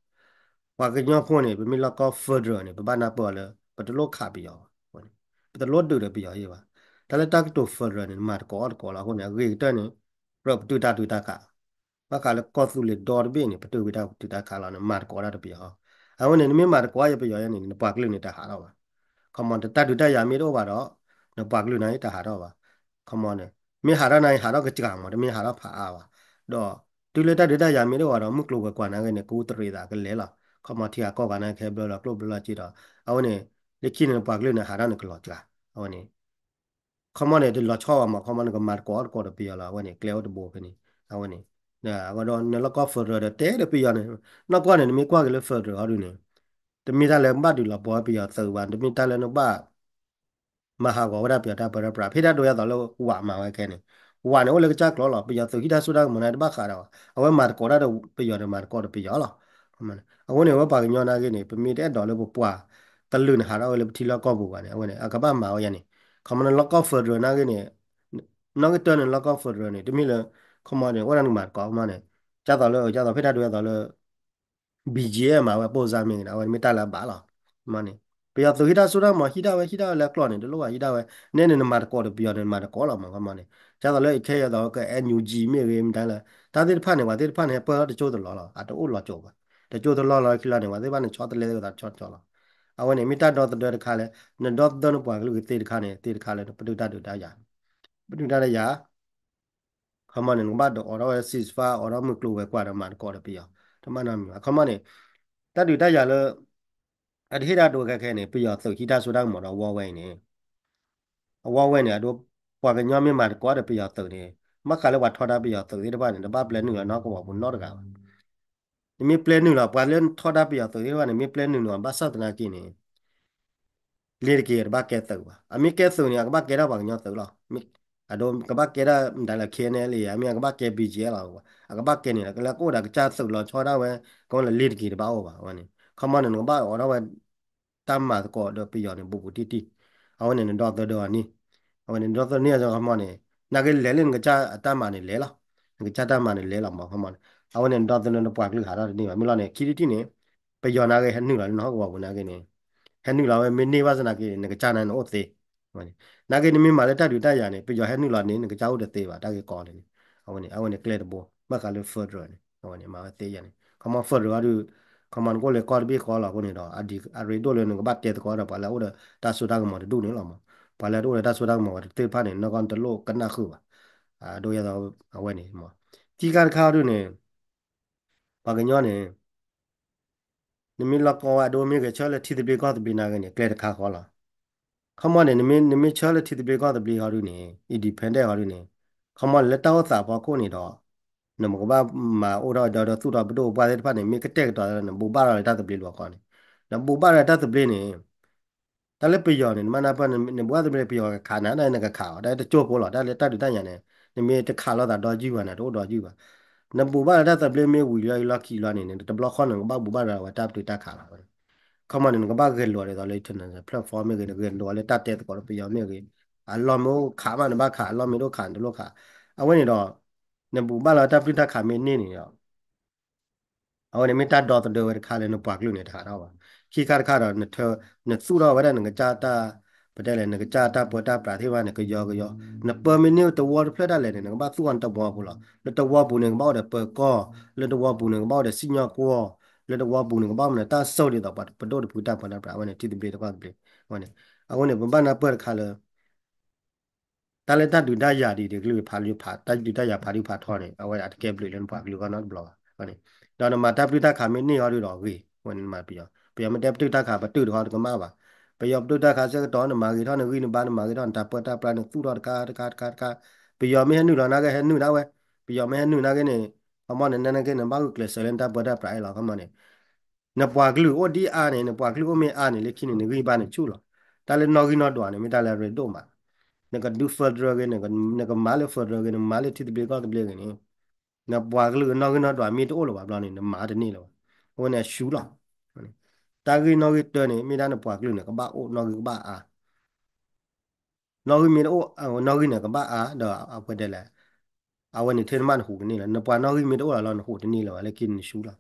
ပှၤကညီဖိန့ၣ် ပမ့ၢ်လီၤကီ federal န့ၣ် ပဘၣ်နၢ်ပၢၢ်အီၤလၢ ပတလိၣ်ခးပယီၤဘၣ် ပတလိၣ်ဒုးဒီးပယီၤယဲဘၣ်. တၢ်လၢတၢ်ကတိၤ federal န့ၣ် နမၤတကိးအီၣ်တကိးလီၤ. အဃိန့ၣ် အဂ့ၤကတၢၢ်န့ၣ် ကြၢးပတုာ်တၢ်ထုးတၢ်ခး ဘၣ်ဃးလၢကီၢ်သူလ့ၤဒီတဘ့ၣ်န့ၣ် ပတုာ်ဝဲတၢ်ထုးတၢ်ခးလီၤန့ၣ် မၤတကိးတၢ်ဒီးပယီၤ. အဝဲန့ၣ် နမ့ၢ်မၤတကိးယဲပယီၤယဲန့ၣ် နပှၤကလုာ်န့ၣ်တဟးထီၣ်ဘၣ်. ခီမီ တၢ်ဒုးတၢ်ယၤမ့ၢ်တအိၣ်ဘၣ်ဒီး နပှၤကလုာ်န့ၣ်တဟးထီၣ်ဘၣ်. ခီမီန့ၣ် မ့ၢ်ဟးထီၣ်နာ်က့ ဟးထီၣ်ကစှၤမီ တမ့ၢ်ဟးထီၣ်ဖးအါဘၣ်. ဒီး တုၤလၢတၢ်ဒုးတၢ်ယၤမ့ၢ်တအိၣ်ဘၣ်ဒီး မုၢ်ကျိၤဝဲၤကွာ်နာ်က့န့ၣ် ကအူတရံးသးကလဲၤလီၤ. ခီမီထံဂၤကီၢ်ဂၤနာ်က့ ဟဲဘျၢလီၤကျိၣ်ဘျၢလီၤစ့ဒီး အဝဲန့ၣ် လၢခံန့ၣ် နပှၤကလုာ်န့ၣ် ဟးထီၣ်န့ၣ်ကလီၤစှၤ အဝဲန့ၣ် ခီမီန့ၣ် တလီၤဆီဘၣ်မး ခီမီနကမၤတကိးအီၣ်တကိးဒီးပယီၤလီၤ အဝဲန့ၣ် ကျဲအိၣ်တဘိဖဲန့ၣ် အဝဲန့ၣ် အဃိဒီးနလီၢ်ကီၢ် federal ဒီးတဲဒီးပယီၤန့ၣ် နီၢ်ကီၢ်န့ၣ် နမ့ၢ်ကွၢ်က့ၤလၢ federal ဟီဒုန့ၣ် တမ့ၢ်တၢ်လၢနဘၣ်ဒုးလီၤပှီၢ်ပယီၤသုးဘၣ် တမ့ၢ်တၢ်လၢနဘၣ် မၤဟးဂီၤဝဲဒၣ်ပယီၤတၢ်ပၢတၢ်ပြး ဖဲတၢ်ဒိယဲသိးလၢဝးမၤဝဲခဲန့ၣ် ဝးန့ၣ်အိၣ်လၢကစၢ်ကျိၤလီၤ ပယီၤသုးဟံးတၢ်စိတၢ်ကမီၤန့ၣ် တဘၣ်ဃးဒီး အဝဲမၤတကိးတၢ်ဒီးပယီၤန့ၣ် မၤတကိးဒီးပယီၤလီၤ. အဃိန့ၣ် အဝဲပှၤကညီနာ်က့န့ၣ် ပမ့ၢ်တအဲၣ်ဒိးလၢပပှၤတလုာ်န့ၣ် ဟးထီၣ်ဝဲလၢပထံလီၢ်ကီၢ်ပူၤဘၣ်န့ၣ် အဝဲန့ၣ် အကဘၣ်မၤဝဲယဲန့ၣ် ခီမီနလီၢ်ကီၢ် federal နာ်က့န့ၣ် နီၢ်က့တၢၢ်န့ၣ်လီၢ်ကီၢ် federal န့ၣ် တမ့ၢ်လၢ ခီမီန့ၣ် အိၣ်ဒၣ်နကမၤတကိးမီန့ၣ် ဒ်သိးလၢ ဒ်သိးဖဲတၢ်ဒိယဲသိးလၢ ဘီၣ်ကၠံၣ်အဲၣ် မၤဝဲပိၢ်စါမ့ၢ်ဂ့ၤန့ၣ် အဝဲန့ၣ်မ့ၢ်တၢ်လၢအဘၣ်လီၤ. မ့ၢ်န့ၣ် ပယီၤသုးဟံးတၢ်စိတၢ်ကမီၤ ဟံးဒၣ်ဝဲ ဟံးဒၣ်ဝဲလၢအကျိၤန့ၣ် တလိၣ်ဘၣ်ဟံးဒၣ်ဝဲ နဲန့ၣ် နမၤတကိးဒီးပယီၤန့ၣ် နမၤတကိးလီၤမး ခီမီန့ၣ် ဒ်သိးလၢအခဲအံၤသိးက NUG မ့ၢ်ဂ့ၤ မ့ၢ်တၢ်လၢ တၢ်သ့ၣ်တဖၣ်န့ၣ် ပှၤသ့ၣ်တဖၣ်န့ၣ် ဟဲပၢၢ်ထီၣ်တကၠိတလီၢ်လီၤ အတအိၣ်လီၤကၠိဘၣ် တကၠိတလီၢ်လီၤခံလီၤန့ၣ် ပှၤသ့ၣ်တဖၣ်န့ၣ် ဆီတလဲသ့ၣ်ဝဲသးဆီတကၠိလီၤ. အဝဲန့ၣ်မ့ၢ်တၢ်ဒီသဒၢတခါလၢ နဒီသဒၢနပှၤကလုာ်သ့တခါန့ၣ် သ့တခါလၢပတုာ်တၢ်ဒုးတၢ်ယၤ, ပတုာ်တၢ်ဒုးတၢ်ယၤ ခီမီန့ၣ် နကဘၣ်ဒီးအိးထီၣ်ဝဲ ceasefire အိးထီၣ်မုၢ်ကျိၤဝဲၤကွာ်ဒီးမၤသကိးဒီးပယီၤ တမ့ၢ်နီတမံၤဘၣ်. ခီမီန့ၣ် တၢ်ဒုးတၢ်ယၤလၢ အတဟ့ၣ်တၢ်ဒိခဲခဲန့ၣ် ပယီၤသုးဟံးတၢ်စိတၢ်ကမီၤဒီးအဝဲဝဲအံၤန့ၣ် အဝဲဝဲန့ၣ် အဒိ ပှၤကညီမ့ၢ်မၤသကိးဒီးပယီၤသုးန့ၣ် ဘၣ်ဃးလၢပှၤထီဒါပယီၤသုးသ့ၣ်တဖၣ်န့ၣ် တဘၣ်ပျဲနုာ်လီၤနီတကဝီၤပူၤနီတဂၤဘၣ်. နမ့ၢ်ပျဲနုာ်လီၤ ပှၤလၢထီဒါပယီၤသုးသ့ၣ်တဖၣ်န့ၣ် မ့ၢ်ပျဲနုာ်လီၤ ဘၣ်ဆၣ်သနာ်က့န့ၣ် လ့ၤတက့ၤတဘၣ်ကဲသုးဘၣ်. အမ့ၢ်ကဲသုးန့ၣ် အကဘၣ်ကဲဒၣ်ပှၤကညီသုးလီၤ. အဒိ ကဘၣ်ကဲဒၣ်မတၤလဲၣ် K N L A အမ့ၢ်အကဘၣ်ကဲ B G F လီၤ. အကဘၣ်ကဲန့ၣ် လၢကအိၣ်ဒီးကစၢ်သုးလီၤဆီဒၣ်ဝဲ ကမ့ၢ်လၢလ့ၤတက့ၤတဘၣ်အိၣ်ဘၣ် အဝဲန့ၣ် ခီမီန့ၣ် နကဘၣ်အိးထီၣ်ဝဲ တၢ်မၤသကိးဒီးပယီၤန့ၣ် ဘူးဘူးတံၢ်တံၢ်, အဝဲန့ၣ် နဒီသဒၢအီၤန့ၣ်, အဝဲန့ၣ်နဒီသဒၢန့ၢ်အီၤခီမီန့ၣ် နာ်က့လဲၤလၢနကစၢ်အတၢ်မၤန့ၣ်လဲၤလီၤ, နကစၢ်တၢ်မၤန့ၣ်လဲၤလီၤမး ခီမီန့ၣ်, အဝဲန့ၣ် နဒီသဒၢနပှၤကလုာ်ဟးထီၣ်တန့ၢ်ဘၣ်. မ့ၢ်လီၤန့ၣ် ခံထံၣ်တထံၣ်န့ၣ် ပယီၤနာ်က့ဟဲနုာ်လီၤလၢနဟီၣ်ကဝီၤပူၤနာ်က့န့ၣ်, ဟဲနုာ်လီၤဝဲမ့ၢ်န့ၢ်ဘၣ်ဆၣ်သနာ်က့န့ၣ် နကစၢ်နာ်က့န့ၣ်အိၣ်သ့ နာ်က့နမ့ၢ်မၤလၢတၢ်ဒုးတၢ်ယၤန့ၣ် ပယီၤဟဲနုာ်လီၤန့ၣ် နကစၢ်အိၣ်တသ့ဘၣ် တၢ်ဂ့ၢ်ကီန့ၣ်, အဝဲန့ၣ် အဝဲန့ၣ်ကျဲတဘိ ဘၣ်ဃးလၢ federal န့ၣ် အဝဲန့ၣ် မၤဝဲသ့ယၤန့ၣ် ခီမီ federal အီၤဒီး ခီမီနကအိၣ်လၢကီၢ်တဘ့ၣ်ဃီလီၤအဃိန့ၣ်ဒီး အရ့ဒိၣ်လၢနကဘၣ်တဲသကိးဒီးပှၤလၢအအိၣ်ဒီးတၢ်စိတၢ်ကမီၤတဒူၣ်န့ၣ်လီၤမး, ပှၤလၢအအိၣ်ဒီးတၢ်စိတၢ်ကမီၤဝဲတသ့ၣ်တဖၣ်န့ၣ် နကီၢ်တလိၣ်ကနၣ်ဃုာ်ဘၣ်, အဒိယသးအဝဲန့ၣ်မး, ခံခါတခါအီၤဒုန့ၣ် ပှၤကညီန့ၣ် နမ့ၢ်လီၢ်ကီဝဲအဒိမ့ၢ်ဂဲၤဆၢလၢထံသဘျ့ကီၢ်သဘျ့နာ်က့န့ၣ် ကျဲတခါဃီလီၤ. ခီမီန့ၣ် နမ့ၢ်ဆၢလၢထံသဘျ့ကီၢ်သဘျ့ဃီဒုန့ၣ် independent ဃီဒုန့ၣ် ခီမီန့ၣ်လၢတၢ်အိၣ်သးဖီခိၣ်န့ၣ်ဒီး နမ့ၢ်ကဘၣ်မၤအိၣ်ထီၣ်ဒီးသူၣ်ထီၣ်ပဒိၣ်ပပှၢ်သ့ၣ်တဖၣ်န့ၣ် မ့ၢ်ကတဲာ်ကတီၤလၢနဘူးဘၣ်လီၤလၢတၢ်သဘျ့လီၤကီန့ၣ်, နဘူးဘၣ်လီၤတၢ်သဘျ့န့ၣ် တၢ်လၢပယီၤန့ၣ် နမ့ၢ်နၢ်ပၢၢ် နဘူးဘၣ်သဘျ့ ပယီၤကခးနၤ နကခးအီၤ တၢ်တကၠိဖိလီၤ တၢ်လၢတၢ်ဒုးတၢ်ယၤန့ၣ် နမ့ၢ်တခးလိာ်သးဒီယုၢ်ဘၣ်န့ၣ် တအိၣ်ဒီယုၢ်ဘၣ်. နဘူးဘၣ်လၢတၢ်သဘျ့မ့ၢ်ဝံၤလီၤလီၢ်ခံလီၤန့ၣ် တဘျီဃီန့ၣ် နကဘၣ်ဘူးဘၣ်လီၤဝဲတၢ်ပတုာ်တၢ်ခးလီၤ. ခီမီန့ၣ် နကဘၣ်ဂဲၤလိာ်ဒ်သိးလၢ international platform မ့ၢ်ဂ့ၤ နဂဲၤလိာ်လၢတၢ်တဲသကိးလၢပယီၤမ့ၢ်ဂ့ၤ, အလီၢ်မ့ၢ်အိၣ်ခးမးနဘၣ်ခး အလီၢ်မ့ၢ်တအိၣ်ခးနတလိၣ်ခး. အဝဲန့ၣ်ဒီး နဘူးဘၣ်လီၤတၢ်ပတုာ်တၢ်ခးမ့ၢ်န့ၢ်န့ၣ်ဒီး အဝဲန့ၣ်မ့ၢ်တၢ်ဒီသဒၢဝဲတခါလၢနပှၤကလုာ်န့ၣ်တဟးထီၣ်ဘၣ်. ခံခါတခါဒီး နသူၣ်ထီၣ်ဝဲဒၣ်နကစၢ်တၢ် ပတဲလဲၣ် နကစၢ်တၢ်ပၢတၢ်ပြးသ့ၣ်တဖၣ်န့ၣ် ကယီကယီ, နပၢမ့ၢ်န့ၢ်တဝီတဖျၢၣ်ဒၣ်လဲာ်န့ၣ် နကဘၣ်သူၣ်အီၤနတဝီပူၤလီၤ. လၢတဝီပူၤန့ၣ် ကဘၣ်အိၣ်ဒီးပၢၤကီၢ်, လၢတဝီပူၤန့ၣ် ကဘၣ်အိၣ်ဒီးစံၣ်ညီၣ်ကွီၢ်, လၢတဝီပူၤန့ၣ်ကဘၣ်အိၣ်ဒီးတၢ်စိၣ်ဒ်သိးပှၤပဒိၣ်တဖုတၢ်ပၢတၢ်ပြး အဝဲန့ၣ် ထံသဘျ့တကီၢ်သဘျ့ အဝဲန့ၣ် အဃိန့ၣ် ပဘၣ်နၢ်ပၢၢ်တခါလၢ တၢ်လၢတၢ်ဒုးတၢ်ယၤဒ်တကလုာ်ဖးဒုဖး တၢ်ဒုးတၢ်ယၤဖးဒုဖးထီန့ၣ် အဝဲဒၣ်တကဲဘျုးလၢနပှၤကလုာ်ဂီၢ်နီတဘျီဘၣ်. ဒီးနမၤတၢ်ပတုာ်တၢ်ခးမ့ၢ်န့ၢ်အီၤဒုဒီးဂ့ၤ, အဝဲန့ၣ်နမၤပယီၤ, ပယီၤမ့ၢ်တဲပတုာ်တၢ်ခး ပတုာ်တခီတကမၣ်ဘၣ်. ပယီၤပတုာ်တၢ်ခးဆၢကတီၢ် နမၤဂ့ၤထီၣ်နဂံၢ်နဘါ နမၤဂ့ၤထီၣ်နတၢ်ပၢတၢ်ပြး နသူၣ်ထီၣ်တခါတခါတခါတခါ, ပယီၤမ့ၢ်ဟဲနုာ်လီၤနာ်က့ဟဲနုာ်ဒၣ်ဝဲ, ပယီၤမ့ၢ်ဟဲနုာ်နာ်က့န့ၣ် ခီမီန့ၣ် နာ်က့န့ၣ် ဘၣ်ဂုာ်ကျဲးစၢးလၢနတၢ်ပၢတၢ်ပြးအံၤလီၤ ခီမီန့ၣ် နပှၤကလုာ်အိၣ်ဒ်အါန့ၣ် နပှၤကလုာ်အိၣ်မ့ၢ်အါန့ၣ် လၢခံန့ၣ် နဂံၢ်ဘါန့ၣ်ဆူၣ်လီၤ. တၢ်လၢနီၣ်ဂံၢ်နီၣ်ဒွးန့ၣ် မ့ၢ်တၢ်လၢအရ့ဒိၣ်မး, နကဒု federal ဂ့ၤ နကမၤလၢ federal ဂ့ၤ နမၤလၢထံသဘျ့ကီၢ်သဘျ့ဂ့ၤန့ၣ် နပှၤကလုာ်နီၣ်ဂံၢ်နီၣ်ဒွးမ့ၢ်တအိၣ်လၢၤဘၣ်ဘျီန့ၣ် နမၤတန့ၢ်လၢၤဘၣ်. အဝဲန့ၣ်အဆူၣ်လီၤ. တၢ်ဂ့ၢ်နီၣ်ဂံၢ်တၢန့ၣ် မ့ၢ်ဒၣ်နပှၤကလုာ်န့ၣ် ကဘၣ်အိၣ်နီၣ်ဂံၢ်ကဘၣ်အါ နီၣ်ဂံၢ်မ့ၢ်တအိၣ် နီၣ်ဂံၢ်န့ၣ် ကဘၣ်အါဒီးအဝဲဒၣ်လဲၣ်, အဝဲန့ၣ်ထဲနမ့ၢ်နဟူးတန့ၢ်လၢၤ, နပှၤနီၣ်ဂံၢ်မ့ၢ်တအိၣ်လၢၤလီၤ နဟူးတန့ၢ်လၢၤဘၣ် လၢခံနဆူၣ်လီၤ.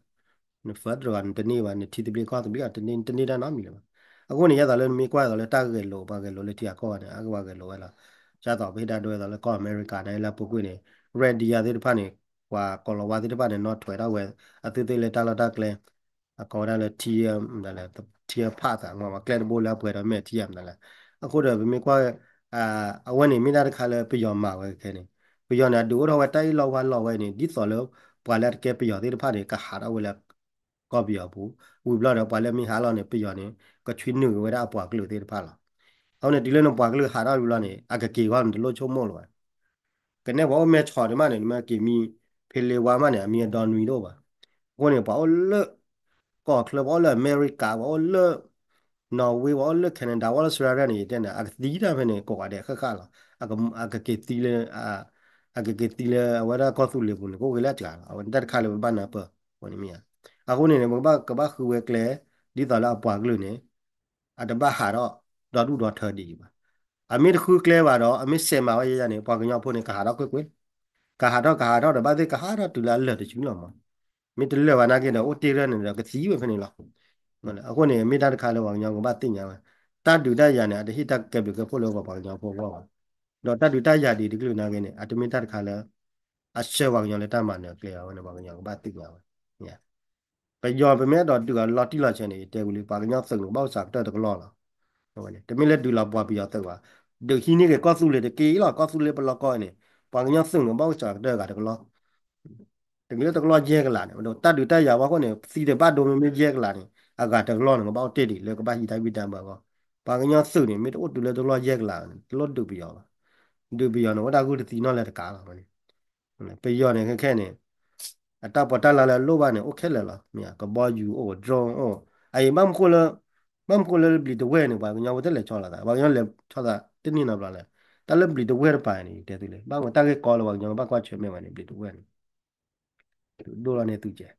န federal နတန့ၢ်ဘၣ် နထံသဘျ့ကီၢ်သဘျ့အီၤ တန့ၢ်တၢ်နီတမံၤလၢၤဘၣ်. အဃိန့ၣ် ယဲသိးလၢနမ့ၢ်ကွၢ်သိးလၢတၢ်ဂဲၤလိာ် ပှၤဂဲၤလိာ်လၢထံဂၤကီၢ်ဂၤန့ၣ် အကဘၣ်ဂဲၤလိာ်ဝဲလီၤ. ဒ်သိးပဟ့ၣ်တၢ်ဒိဝဲသိးလၢကီၢ်အမဲရကၤန့ၣ် လၢအပူၤကွံာ်န့ၣ် Red Deer သ့ၣ်တဖၣ်န့ၣ် ပှၤကိးလၤဝါသ့ၣ်တဖၣ်န့ၣ် နီၣ်ထွဲးထီၣ်ဝဲ အသုသ့ၣ်လၢတၢ်လီၢ်တၢ်ကျဲ အကိးဝဲဒၣ်လၢ ထံ ထံဖးသး ကျဲတဘိလၢအပှဲၤဒီးမဲာ်ထံမနုၤလဲၣ်. အဃိဒီးပမ့ၢ်ကွၢ် အဝဲန့ၣ်မ့ၢ်ဒၣ်တခါလၢပယီၤမၤဝဲခဲန့ၣ် ပယီၤန့ၣ် အဒုးအိၣ်ထီၣ်ဝဲတၢ်အ့ၣ်လိာ်ဝါလိာ်ဝဲန့ၣ် ဒ်သိးလၢ ပှၤလၢအတကဲပယီၤသ့ၣ်တဖၣ်န့ၣ် ကဟးထီၣ်ဝဲလၢ ကီၢ်ပယီၤပူၤ ဝံၤဘျီဒီး ပှၤလၢမ့ၢ်ဟးလီၤန့ၣ် ပယီၤန့ၣ် ကဆွံနုာ်က့ၤဝဲဒၣ်အပှၤကလုာ်သ့ၣ်တဖၣ်လီၤ. အဃိန့ၣ် တုၤလၢနပှၤကလုာ်ဟးထီၣ်ဝံၤဘျီန့ၣ် အကက့ၤဂီၢ်န့ၣ် တလိၣ်ဆိကမိၣ်လၢၤဘၣ်. ကနဲၣ်ပှၤအိၣ်မဲၢ်ဆီးဒံးမးန့ၣ် နမ့ၢ်က့ၤမံ ဖ့လ့ဝါမးန့ၣ် အမံၤအဒီနွံတအိၣ်ဘၣ်. အဃိန့ၣ် ပှၤအိၣ်လၢ ကီၢ်ချၢ ပှၤအိၣ်လၢအမဲရကၤ ပှၤအိၣ်လၢ Norway ပှၤအိၣ်လၢ Canada ပှၤအိၣ်လၢ Australia န့ၣ် ယတဲန့ၣ် အကသံတၢ်ဖဲန့ၣ် ကိးဂၤဒဲးဃၣ်ဃၣ်လီၤ. အကက့ၤသံလၢ အကက့ၤသံလၢအဝဲဒၣ်ကီၢ်သူလ့ၤပူၤန့ၣ် ကအိၣ်က့ၤလၢအစှၤလီၤ. အဝဲန့ၣ်တၢ်တခါလၢပဘၣ်နၢ်ပၢၢ် အဃိန့ၣ်မ့ၢ်ဧါ. အဃိန့ၣ်န့ၣ် ပကဘၣ် ကဘၣ်ဃုဝဲကျဲ ဒ်သိးလၢအပှၤကလုာ်န့ၣ် အတဘၣ်ဟးထီၣ်ဒီဒူၣ်ဒီထၢဒ်အံၤဘၣ်. အမ့ၢ်တဃုကျဲဘၣ်ဒီး အမ့ၢ်စဲးမၤဝဲယဲယဲန့ၣ် ပှၤကညီဖိန့ၣ် ကဟးထီၣ်ကွ့ၢ်ကွ့ၢ်, ကဟးထီၣ် ကဟးထီၣ်ဒီး ဘၣ်သ့ၣ်ကဟးထီၣ်တုၤလၢအလၢာ်တစုလီၤမး. မ့ၢ်တလၢာ်ဘၣ်နာ်က့ဒီး အိၣ်တ့ၢ်ရၢၢ်န့ၣ်ဒီး ကသံဝဲဖဲန့ၣ်လီၤ. အဃိန့ၣ် မ့ၢ်တၢ်တခါလၢပှၤကညီကဘၣ်သ့ၣ်ညါဝဲ, တၢ်ဒုးတၢ်ယၤန့ၣ် အတဟ့ၣ်တၢ်ကဲဘျုးကဲဖှိၣ်လၢပှၤကညီဖိအဂီၢ်ဘၣ်. ဒီးတၢ်ဒုးတၢ်ယၤဒ်တကလုာ်နာ်က့န့ၣ် အတမ့ၢ်တၢ်တခါလၢ အဆှၢပှၤကညီလၢတၢ်မၤနၢၤကျဲဘၣ်. အဝဲန့ၣ် ပှၤကညီကဘၣ်သ့ၣ်ညါဝဲ. ပယီၤပမ့ၢ်အဲၣ်ဒိးဒုးအီၤလီၤတံၢ်လီၤဆဲးန့ၣ် ယတဲဝံၤလံ ပှၤကညီသုးန့ၣ် ကဘၣ်အိၣ်စှၤကတၢၢ်တကလီၢ်လီၤ. တမ့ၢ်လၢဒုးလီၤပှၤပယီၤသုးဘၣ်, ဒုးဟံးန့ၢ်က့ၤကီၢ်သူလ့ၤတက့ၢ်လီၤ. ကီၢ်သူလ့ၤပလီၢ်ကီၢ်န့ၣ် ပှၤကညီသုးန့ၣ် ကဘၣ်အိၣ်စှၤကတၢၢ်အဂၤတကလီၢ် တကလီၢ်တကလီၢ်ယဲၢ်ကလးန့ၣ် တၢ်ဒုးတၢ်ယၤဝဲအဃိန့ၣ် သံတဘၣ်ဒိမ့မ့ၢ်ယဲၢ်ကလးန့ၣ် အဂၤတကလီၢ်န့ၣ် ကဘၣ်အိၣ်တ့ၢ်ဒံးလၢကဘၣ်ဟံးတၢ်ဝံတၢ်ဘၢအဂီၢ်. ပှၤကညီသုးန့ၣ် မ့ၢ်တအိၣ်တုၤလၢတကလီၢ်ယဲၢ်ကလးန့ၣ် တလိၣ်ဒုးပယီၤဘၣ်. ဒုးပယီၤန့ၣ် အိၣ်ဒၣ်ဂုၢ်တသံနီၢ်လၢတကးလီၤန့ၣ် ပယီၤန့ၣ် ခဲခဲန့ၣ် အတၢ်ပီးတၢ်လီလၢအလိၣ်ဘၣ်န့ၣ် အိၣ်ခဲလၢာ်လီၤ. မ့ၢ်ကဘီယူၤအိၣ် drone အိၣ် အအံၤဘၣ်မနုၤဃိလၢ ဘၣ်မနုၤဃိလၢဘျံးတဝဲၢ်န့ၣ် ပှၤကညီဖိတလဲၤဆီလီၤသး ပှၤကညီလဲၤဆီသးတန့ၢ်နီတဘျီလဲၣ်. တၢ်လၢဘျံးတဝဲၢ်တပၤန့ၣ် တဲသုလၢ ဘၣ်မနုၤတၢ်ဂ့ၢ်ကီလၢပှၤကညီဘၣ်ကွၢ်ဆၢၣ်မဲာ်ဝဲန့ၣ် ဘျံးတဝဲၢ်န့ၣ် ဒိၣ်လီၤန့ၢ်သုကဲ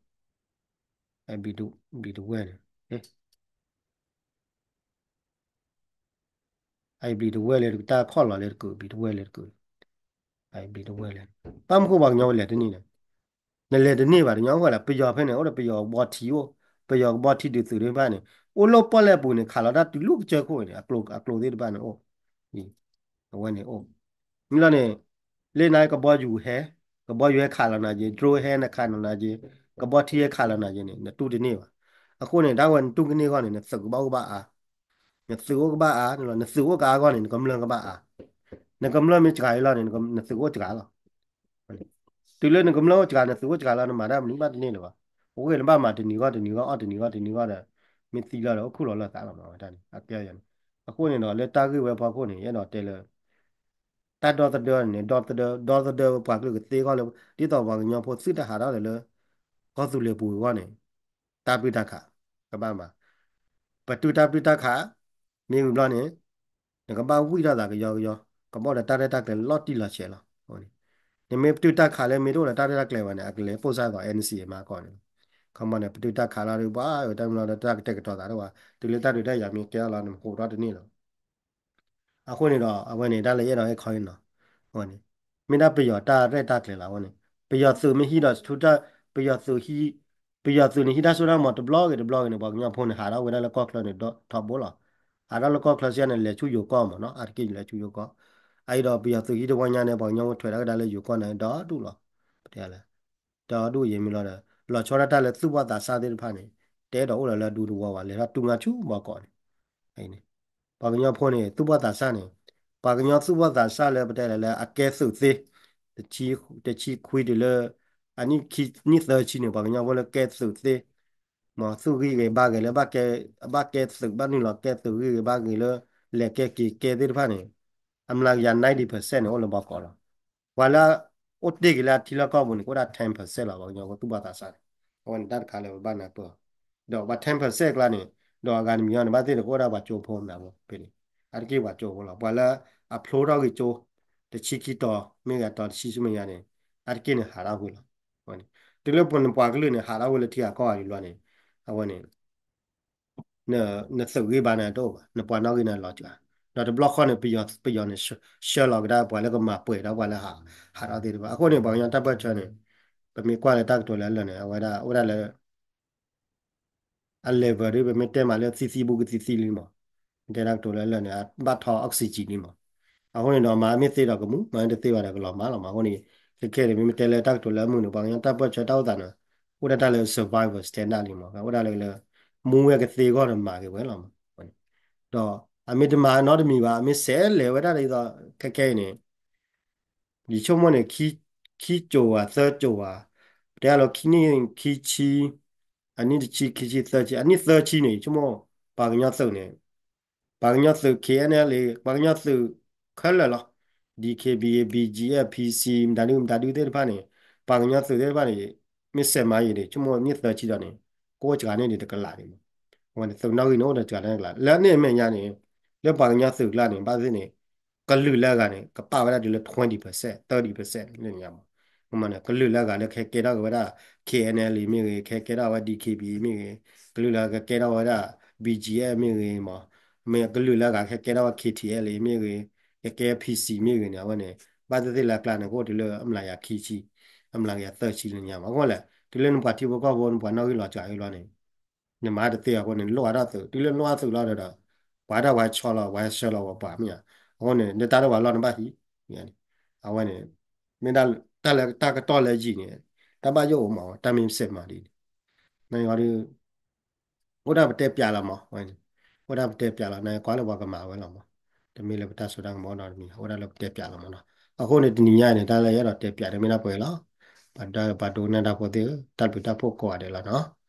ဘျံးတဝဲၢ်န့ၣ် အဘျံးတဝဲၢ်လၢတၢ်ခီၣ်လီၤလၢတကုး ဘျံးတဝဲၢ်လၢတကုး အဘျံးတဝဲၢ်လၢ ဘၣ်မနုၤဃိပှၤကညီဝဲလဲၤတန့ၢ်လဲၣ်. နလဲၤတန့ၢ်ဘၣ် တညီဃိလၢ ပယီၤဖဲန့ၣ် အိၣ်ဒီးပယီၤကဘီထံအိၣ် ပယီၤကဘီထံဒုးသုးသ့ၣ်တဖၣ်န့ၣ် အိၣ်လၢပီၣ်လဲၣ်ပူၤန့ၣ် ခးလီၤတၢ်တုၤလၢကစၢၢ်ခိၣ်န့ၣ် အကျိၤသ့ၣ်တဖၣ်န့ၣ်အိၣ် အဝဲန့ၣ်အိၣ် မ့ၢ်လီၤန့ၣ် လၢနကဘီယူၤဟဲ ကဘီယူၤဟဲခးလီၤနၤက့ၤ drone ဟဲနခးလီၤနၤက့ၤ ကဘီထံဟဲခးလီၤနၤက့ၤန့ၣ် နတူၢ်တန့ၢ်ဘၣ်. အဃိန့ၣ် တၢ်ဝဲနတူၢ်ကန့ၢ်အဂီၢ်န့ၣ် နသုးကဘၣ်အိၣ်ကဘၣ်အါ နသုးအိၣ်ကဘၣ်အါ နသုးအိၣ်ကအါအဂီၢ်န့ၣ် နကမျၢၢ်ကဘၣ်အါ နကမျၢၢ်မ့ၢ်စှၤအံၤလီၤန့ၣ် နသုးအိၣ်စှၤလီၤ. တုၤလၢနကမျၢၢ်အိၣ်စှၤ နသုးအိၣ်စှၤလီၤ နမၤတၢ်မနုၤဘၣ်တန့ၢ်လၢၤဘၣ်. အဝဲနဘၣ်မၤတနံၤဂီၢ်တနံၤဂီၢ် အီၣ်တနံၤဂီၢ်တနံၤဂီၢ်ဒီး မ့ၢ်သံလီၤဒီး အိၣ်ခူၣ်လီၤလၢသးလီၤမးဝဲတၢ်န့ၣ် အကဲယၤန့ၣ်. အဃိန့ၣ်ဒီး လၢတၢ်ဂ့ၢ်ဝဲဖီခိၣ်န့ၣ် ယအဲၣ်ဒိးတဲလၢ တၢ်ဒီသဒၢန့ၣ် ဒီသဒၢ ဒီသဒၢပှၤကလုာ်ကသ့အဂီၢ်လၢ ဒ်သိးပှၤကညီဖိသုတဟးထီၣ်လၢ ကီၢ်သူလ့ၤပူၤအဂီၢ်န့ၣ် တၢ်ပတုာ်တၢ်ခး ကဘၣ်မၤ ပတုာ်တၢ်ပတုာ်တၢ်ခး မ့ၢ်ဝံၤဘျီန့ၣ် နကဘၣ်ဝံၣ်ထီၣ်သးကယီကယီ ကဘၣ်အိၣ်ဒီးတၢ်ရဲၣ်တၢ်ကျဲၤလီၤတံၢ်လီၤဆဲးလီၤ. နမ့ၢ်ပတုာ်တၢ်ခးလၢမ့ၢ်တအိၣ်ဒီးတၢ်ရဲၣ်တၢ်ကျဲၤဘၣ်န့ၣ် အကလဲၤပိၢ်စၢ်သိး NCA မၤကီးန့ၣ်လီၤ. ခီမီန့ၣ် ပတုာ်တၢ်ခးလီၤဒီး ပှၤဝဲတၢ်မၤလီၤဒီးတၢ်ကတဲာ်ကတီၤသးတအိၣ်ဘၣ် တုၤလၢတၢ်ဒုးတၢ်ယၤမ့ၢ်ကဲထီၣ်လီၤ နမၤဃိးထီၣ်တန့ၢ်လီၤ. အဃိန့ၣ်ဒီး အဝဲန့ၣ် တၢ်လၢယအဲၣ်ဒိးဟဲခီအံၤနီၤ အဝဲန့ၣ် မ့ၢ်ဒၣ်ပယီၤတၢ်ရဲၣ်တၢ်ကျဲၤလီၤ အဝဲန့ၣ် ပယီၤသုးမ့ၢ်ဟံးဒီးဆူတၢ် ပယီၤသုးဟံး ပယီၤသုးန့ၣ်ဟံးတၢ်စိတၢ်ကမီၤတဘျီဂ့ၤတဘျီဂ့ၤန့ၣ် ပှၤကညီဖိန့ၣ် ဟးထီၣ်ဝဲဒၣ်လၢကီၢ်ချၢန့ၣ် ထီဘိလီၤ. ဟးထီၣ်လၢကီၢ်ချၢစ့ၢ်န့ၣ် လဲၤဆူယိၤကီၢ်မးနီၤ အါတက့ၢ်လဲၤဆူယိၤကီၢ် အအံၤဒီးပယီၤသုးဟံးတဝီညါန့ၣ် ပှၤကညီဖိထွဲးဒၣ်ကဒါလၢယိၤကီၢ်န့ၣ် ဒီဒူၣ်လီၤ. ပတဲလဲၣ် ဒီဒူၣ်ယံၤမ့ၢ်လီၤဒီး လီၤဆီဒၣ်တၢ်လၢသူၣ်ဘီၣ်သးစၢ်သ့ၣ်တဖၣ်န့ၣ် တအဲၣ်ဒိးအိၣ်လၢၤလၢဒူသဝီဘၣ် လဲၤထီၣ်တူၢ်ငါဆူဘီကီးန့ၣ် အံၤန့ၣ် ပှၤကညီဖိန့ၣ် သူၣ်ဘီၣ်သးစၢ်န့ၣ် ပှၤကညီသူၣ်ဘီၣ်သးစၢ်လၢပတဲလဲၣ်လၢအကဲသုးသ့ တဆံခွံတုၤလၢ အနံၣ်ခံ နံၣ်သၢဆံန့ၣ် ပှၤကညီဖိလၢကဲသုးသ့ မ်သူၣ်ဂံၢ်ဂ့ၤဘါဂ့ၤလၢ ဘၣ်ကဲသုးဘၣ်နုာ်လီၤကဲသုးဂံၢ်ဂ့ၤဘါဂ့ၤလၢ လဲၤကဲက့ၤကဲသ့ၣ်တဖၣ်န့ၣ် အမျးကယၤ ninety percent န့ၣ် အိၣ်လၢဘီကီးလီၤ. ပှၤလၢ အိၣ်တ့ၢ်က့ၤလၢအထံလီၢ်ကီၢ်ပူၤန့ၣ် ကအိၣ်ဒၣ် ten percent လီၤ ပှၤကညီဖိသူၣ်ဘီၣ်သးစၢ်န့ၣ် အဝဲန့ၣ်တၢ်တခါလၢပဘၣ်နၢ်ပၢၢ်အီၤ ဒီးပှၤ ten percent ကျါန့ၣ် ဒီးအဂၤတမံၤအီၤန့ၣ် ဘၣ်သ့ၣ်န့ၣ် ကအိၣ်ဒၣ်ပှၤကၠိဖိမနုၤဖိဖဲန့ၣ် အါတက့ၢ်ပှၤကၠိဖိလီၤ. ပှၤလၢအဖျိထီၣ်ဂ့ၤကၠိ တဆံခံတီၤ မ့ၢ်ဂ့ၤ အတီၤတဆံဆူမဲာ်ညါန့ၣ် အါတက့ၢ်န့ၣ်ဟးထီၣ်ဝဲလီၤ. တုၤလၢပှၤနပှၤကလုာ်န့ၣ် ဟးထီၣ်ဝဲလၢထံဂၤကီၢ်ဂၤလံဘျီန့ၣ် အဝဲန့ၣ် နသုးဂံၢ်ဘါန့ၣ်တအိၣ်ဘၣ် နပှၤနီၣ်ဂံၢ်န့ၣ်လီၤစှၤ ဒီးတဘျီဃီန့ၣ် ပယီၤ ပယီၤန့ၣ် ဆှၢလီၤကဒါပှၤလၢကမၤပှဲၤဒီးပှၤလၢဟး ဟးထီၣ်သ့ၣ်တဖၣ် အဃိန့ၣ် ပှၤကညီတၢ်ပၢၢ်ဆၢန့ၣ် ပမ့ၢ်ကွၢ်လၢတၢ်ကတိၤလၢအလၢာ်န့ၣ် အဝဲဒၣ်အိၣ်ဒၣ်လၢ အ level ဒီး ပမ့ၢ်တဲမးလၢသံသံဘူးကသံသံလံမး, တဲတၢ်ကတိၤလၢလၢာ်န့ၣ် ဘၣ်ထီ oxygen လံမး. အဃိန့ၣ်ဒီး မၤမ့ၢ်သ့ဒီးကမူ မၤမ့ၢ်တသ့ဘၣ်ဒီးကလီၤမၢ်လီၤမး. အဃိန့ၣ် ခဲခဲန့ၣ် မ့မ့ၢ်တဲလၢတၢ်ကတိၤလၢအမုာ်န့ၣ် ပှၤကညီတၢ်ပၢၢ်ဆၢတၢ်အိၣ်သးန့ၣ် အိၣ်ဒၣ်တၢ်လၢ survival standard လံမး, အိၣ်ဒၣ်လၢ မူဝဲကသ့အဂီၢ်ဒီးမၤက့ၤဝဲလီၤမး. ဒီးအမ့ၢ်တမၤနီတမံၤဘၣ် အမ့ၢ်ဆဲးလဲၤဝဲဒၣ်ဒ်သိး ခဲခဲအံၤန့ၣ် ယဆိကမိၣ်န့ၣ် ခံကၠိၤဧါ သၢကၠိၤဧါ, ပတဲအလီၤခံနံၣ်ခံဆံ, အနံၣ်တဆံ ခံဆံ သၢဆံ, အနံၣ်သၢဆံန့ၣ် ယဆိကမိၣ် ပှၤကညီသုးန့ၣ်, ပှၤကညီသုး KNLA ပှၤကညီသုးခဲလၢာ်လီၤ, DKBA BGF PC မတၤဒုမတၤဒုသ့ၣ်တဖၣ်န့ၣ်, ပှၤကညီသုးသ့ၣ်တဖၣ်န့ၣ် မ့ၢ်ဆဲးမၤအံၤန့ၣ် ဆိကမိၣ်နံၣ်သၢဆံဒီးန့ၣ် ကအိၣ်စှၤန့ၢ်ဒံးတကလးန့ၣ်မး, အဝဲန့ၣ် သုးနီၣ်ဂံၢ်န့ၣ်အိၣ်ဒီးစှၤန့ၢ်တကလး, လၢန့ၣ်အမဲာ်ညါန့ၣ် လၢပှၤကညီသုးကျါန့ၣ် ဘၣ်သ့ၣ်န့ၣ် ကလုာ်လၢအဂၤန့ၣ် ကပာ်ဝဲဒၣ်တုၤလၢ twenty percent, thirty percent လၢညါမး, ကလုာ်လၢအဂၤလၢကဟဲကဲထီၣ်က့ၤဝဲဒၣ် KNLA မ့ၢ်ဂ့ၤ, ကဟဲကဲထီၣ်ဝဲ DKBA မ့ၢ်ဂ့ၤ, ကလုာ်လၢကကဲထီၣ်ဝဲဒၣ် BGF မ့ၢ်ဂ့ၤမး, မ့ၢ်ကလုာ်လၢအဂၤကဟဲကဲထီၣ်ဝဲ KTLA မ့ၢ်ဂ့ၤ, ကကဲ PC မ့ၢ်ဂ့ၤန့ၣ် အဝဲန့ၣ် ဘၣ်သ့ၣ်သ့ၣ်လၢအကျါန့ၣ် ကအိၣ်တုၤလၢအမျးကယၤခံဆံ, အမျးကယၤသၢဆံလၢညါမး. အဃိလဲၣ် တုၤလၢနပှၤထံဖိကီၢ်ဖိ နပှၤနီၣ်ဂံၢ်လီၤစှၤအံၤလီၤန့ၣ် နမၤတသ့အဃိန့ၣ် နလိၣ်အါထီၣ်သုး, တုၤလၢနလိၣ်အါသုးလီၤဒီး ပှၤဒၣ်ပှၤဆီလီၤ ပှၤဆှၢလီၤပှၤမ့ၢ်ဧါ, အဃိန့ၣ် နတၢ်ဒိၣ်ပှၤလီၢ်နဘၣ်ဟံး, အဝဲန့ၣ် မ့ၢ်တၢ်လၢတၢ်ကတီၢ်လၢယံာ်န့ၣ် တၢ်ဘၣ်ယိၣ်အိၣ်မး တၢ်မ့ၢ်စဲးမၤဒ်န့ၣ် ဒီး အိၣ်ဒၣ်ပတဲပၠးလီၤမး, အိၣ်ဒၣ်ပတဲပၠးလီၤ နကွၢ်လၢပှၤကမၤဝဲလီၤမး, တမ့ၢ်လၢပတၢ်စိတၢ်ကမီၤဒီးတမံၤ အိၣ်ဒၣ်လၢပတဲပၠးလီၤမးနီၤ. အဃိန့ၣ်တနံၤညါန့ၣ် တၢ်လၢယအဲၣ်ဒိးတဲပၠးန့ၣ်မ့ၢ်ဒၣ်ပှဲၤလီၤ. ပှၤဒိကနၣ်တၢ်ဖိသ့ၣ်ဧၢ တၢ်ဘျုးတၢ်ဖှိၣ်ကိးဂၤဒဲးလီၤနီၤ.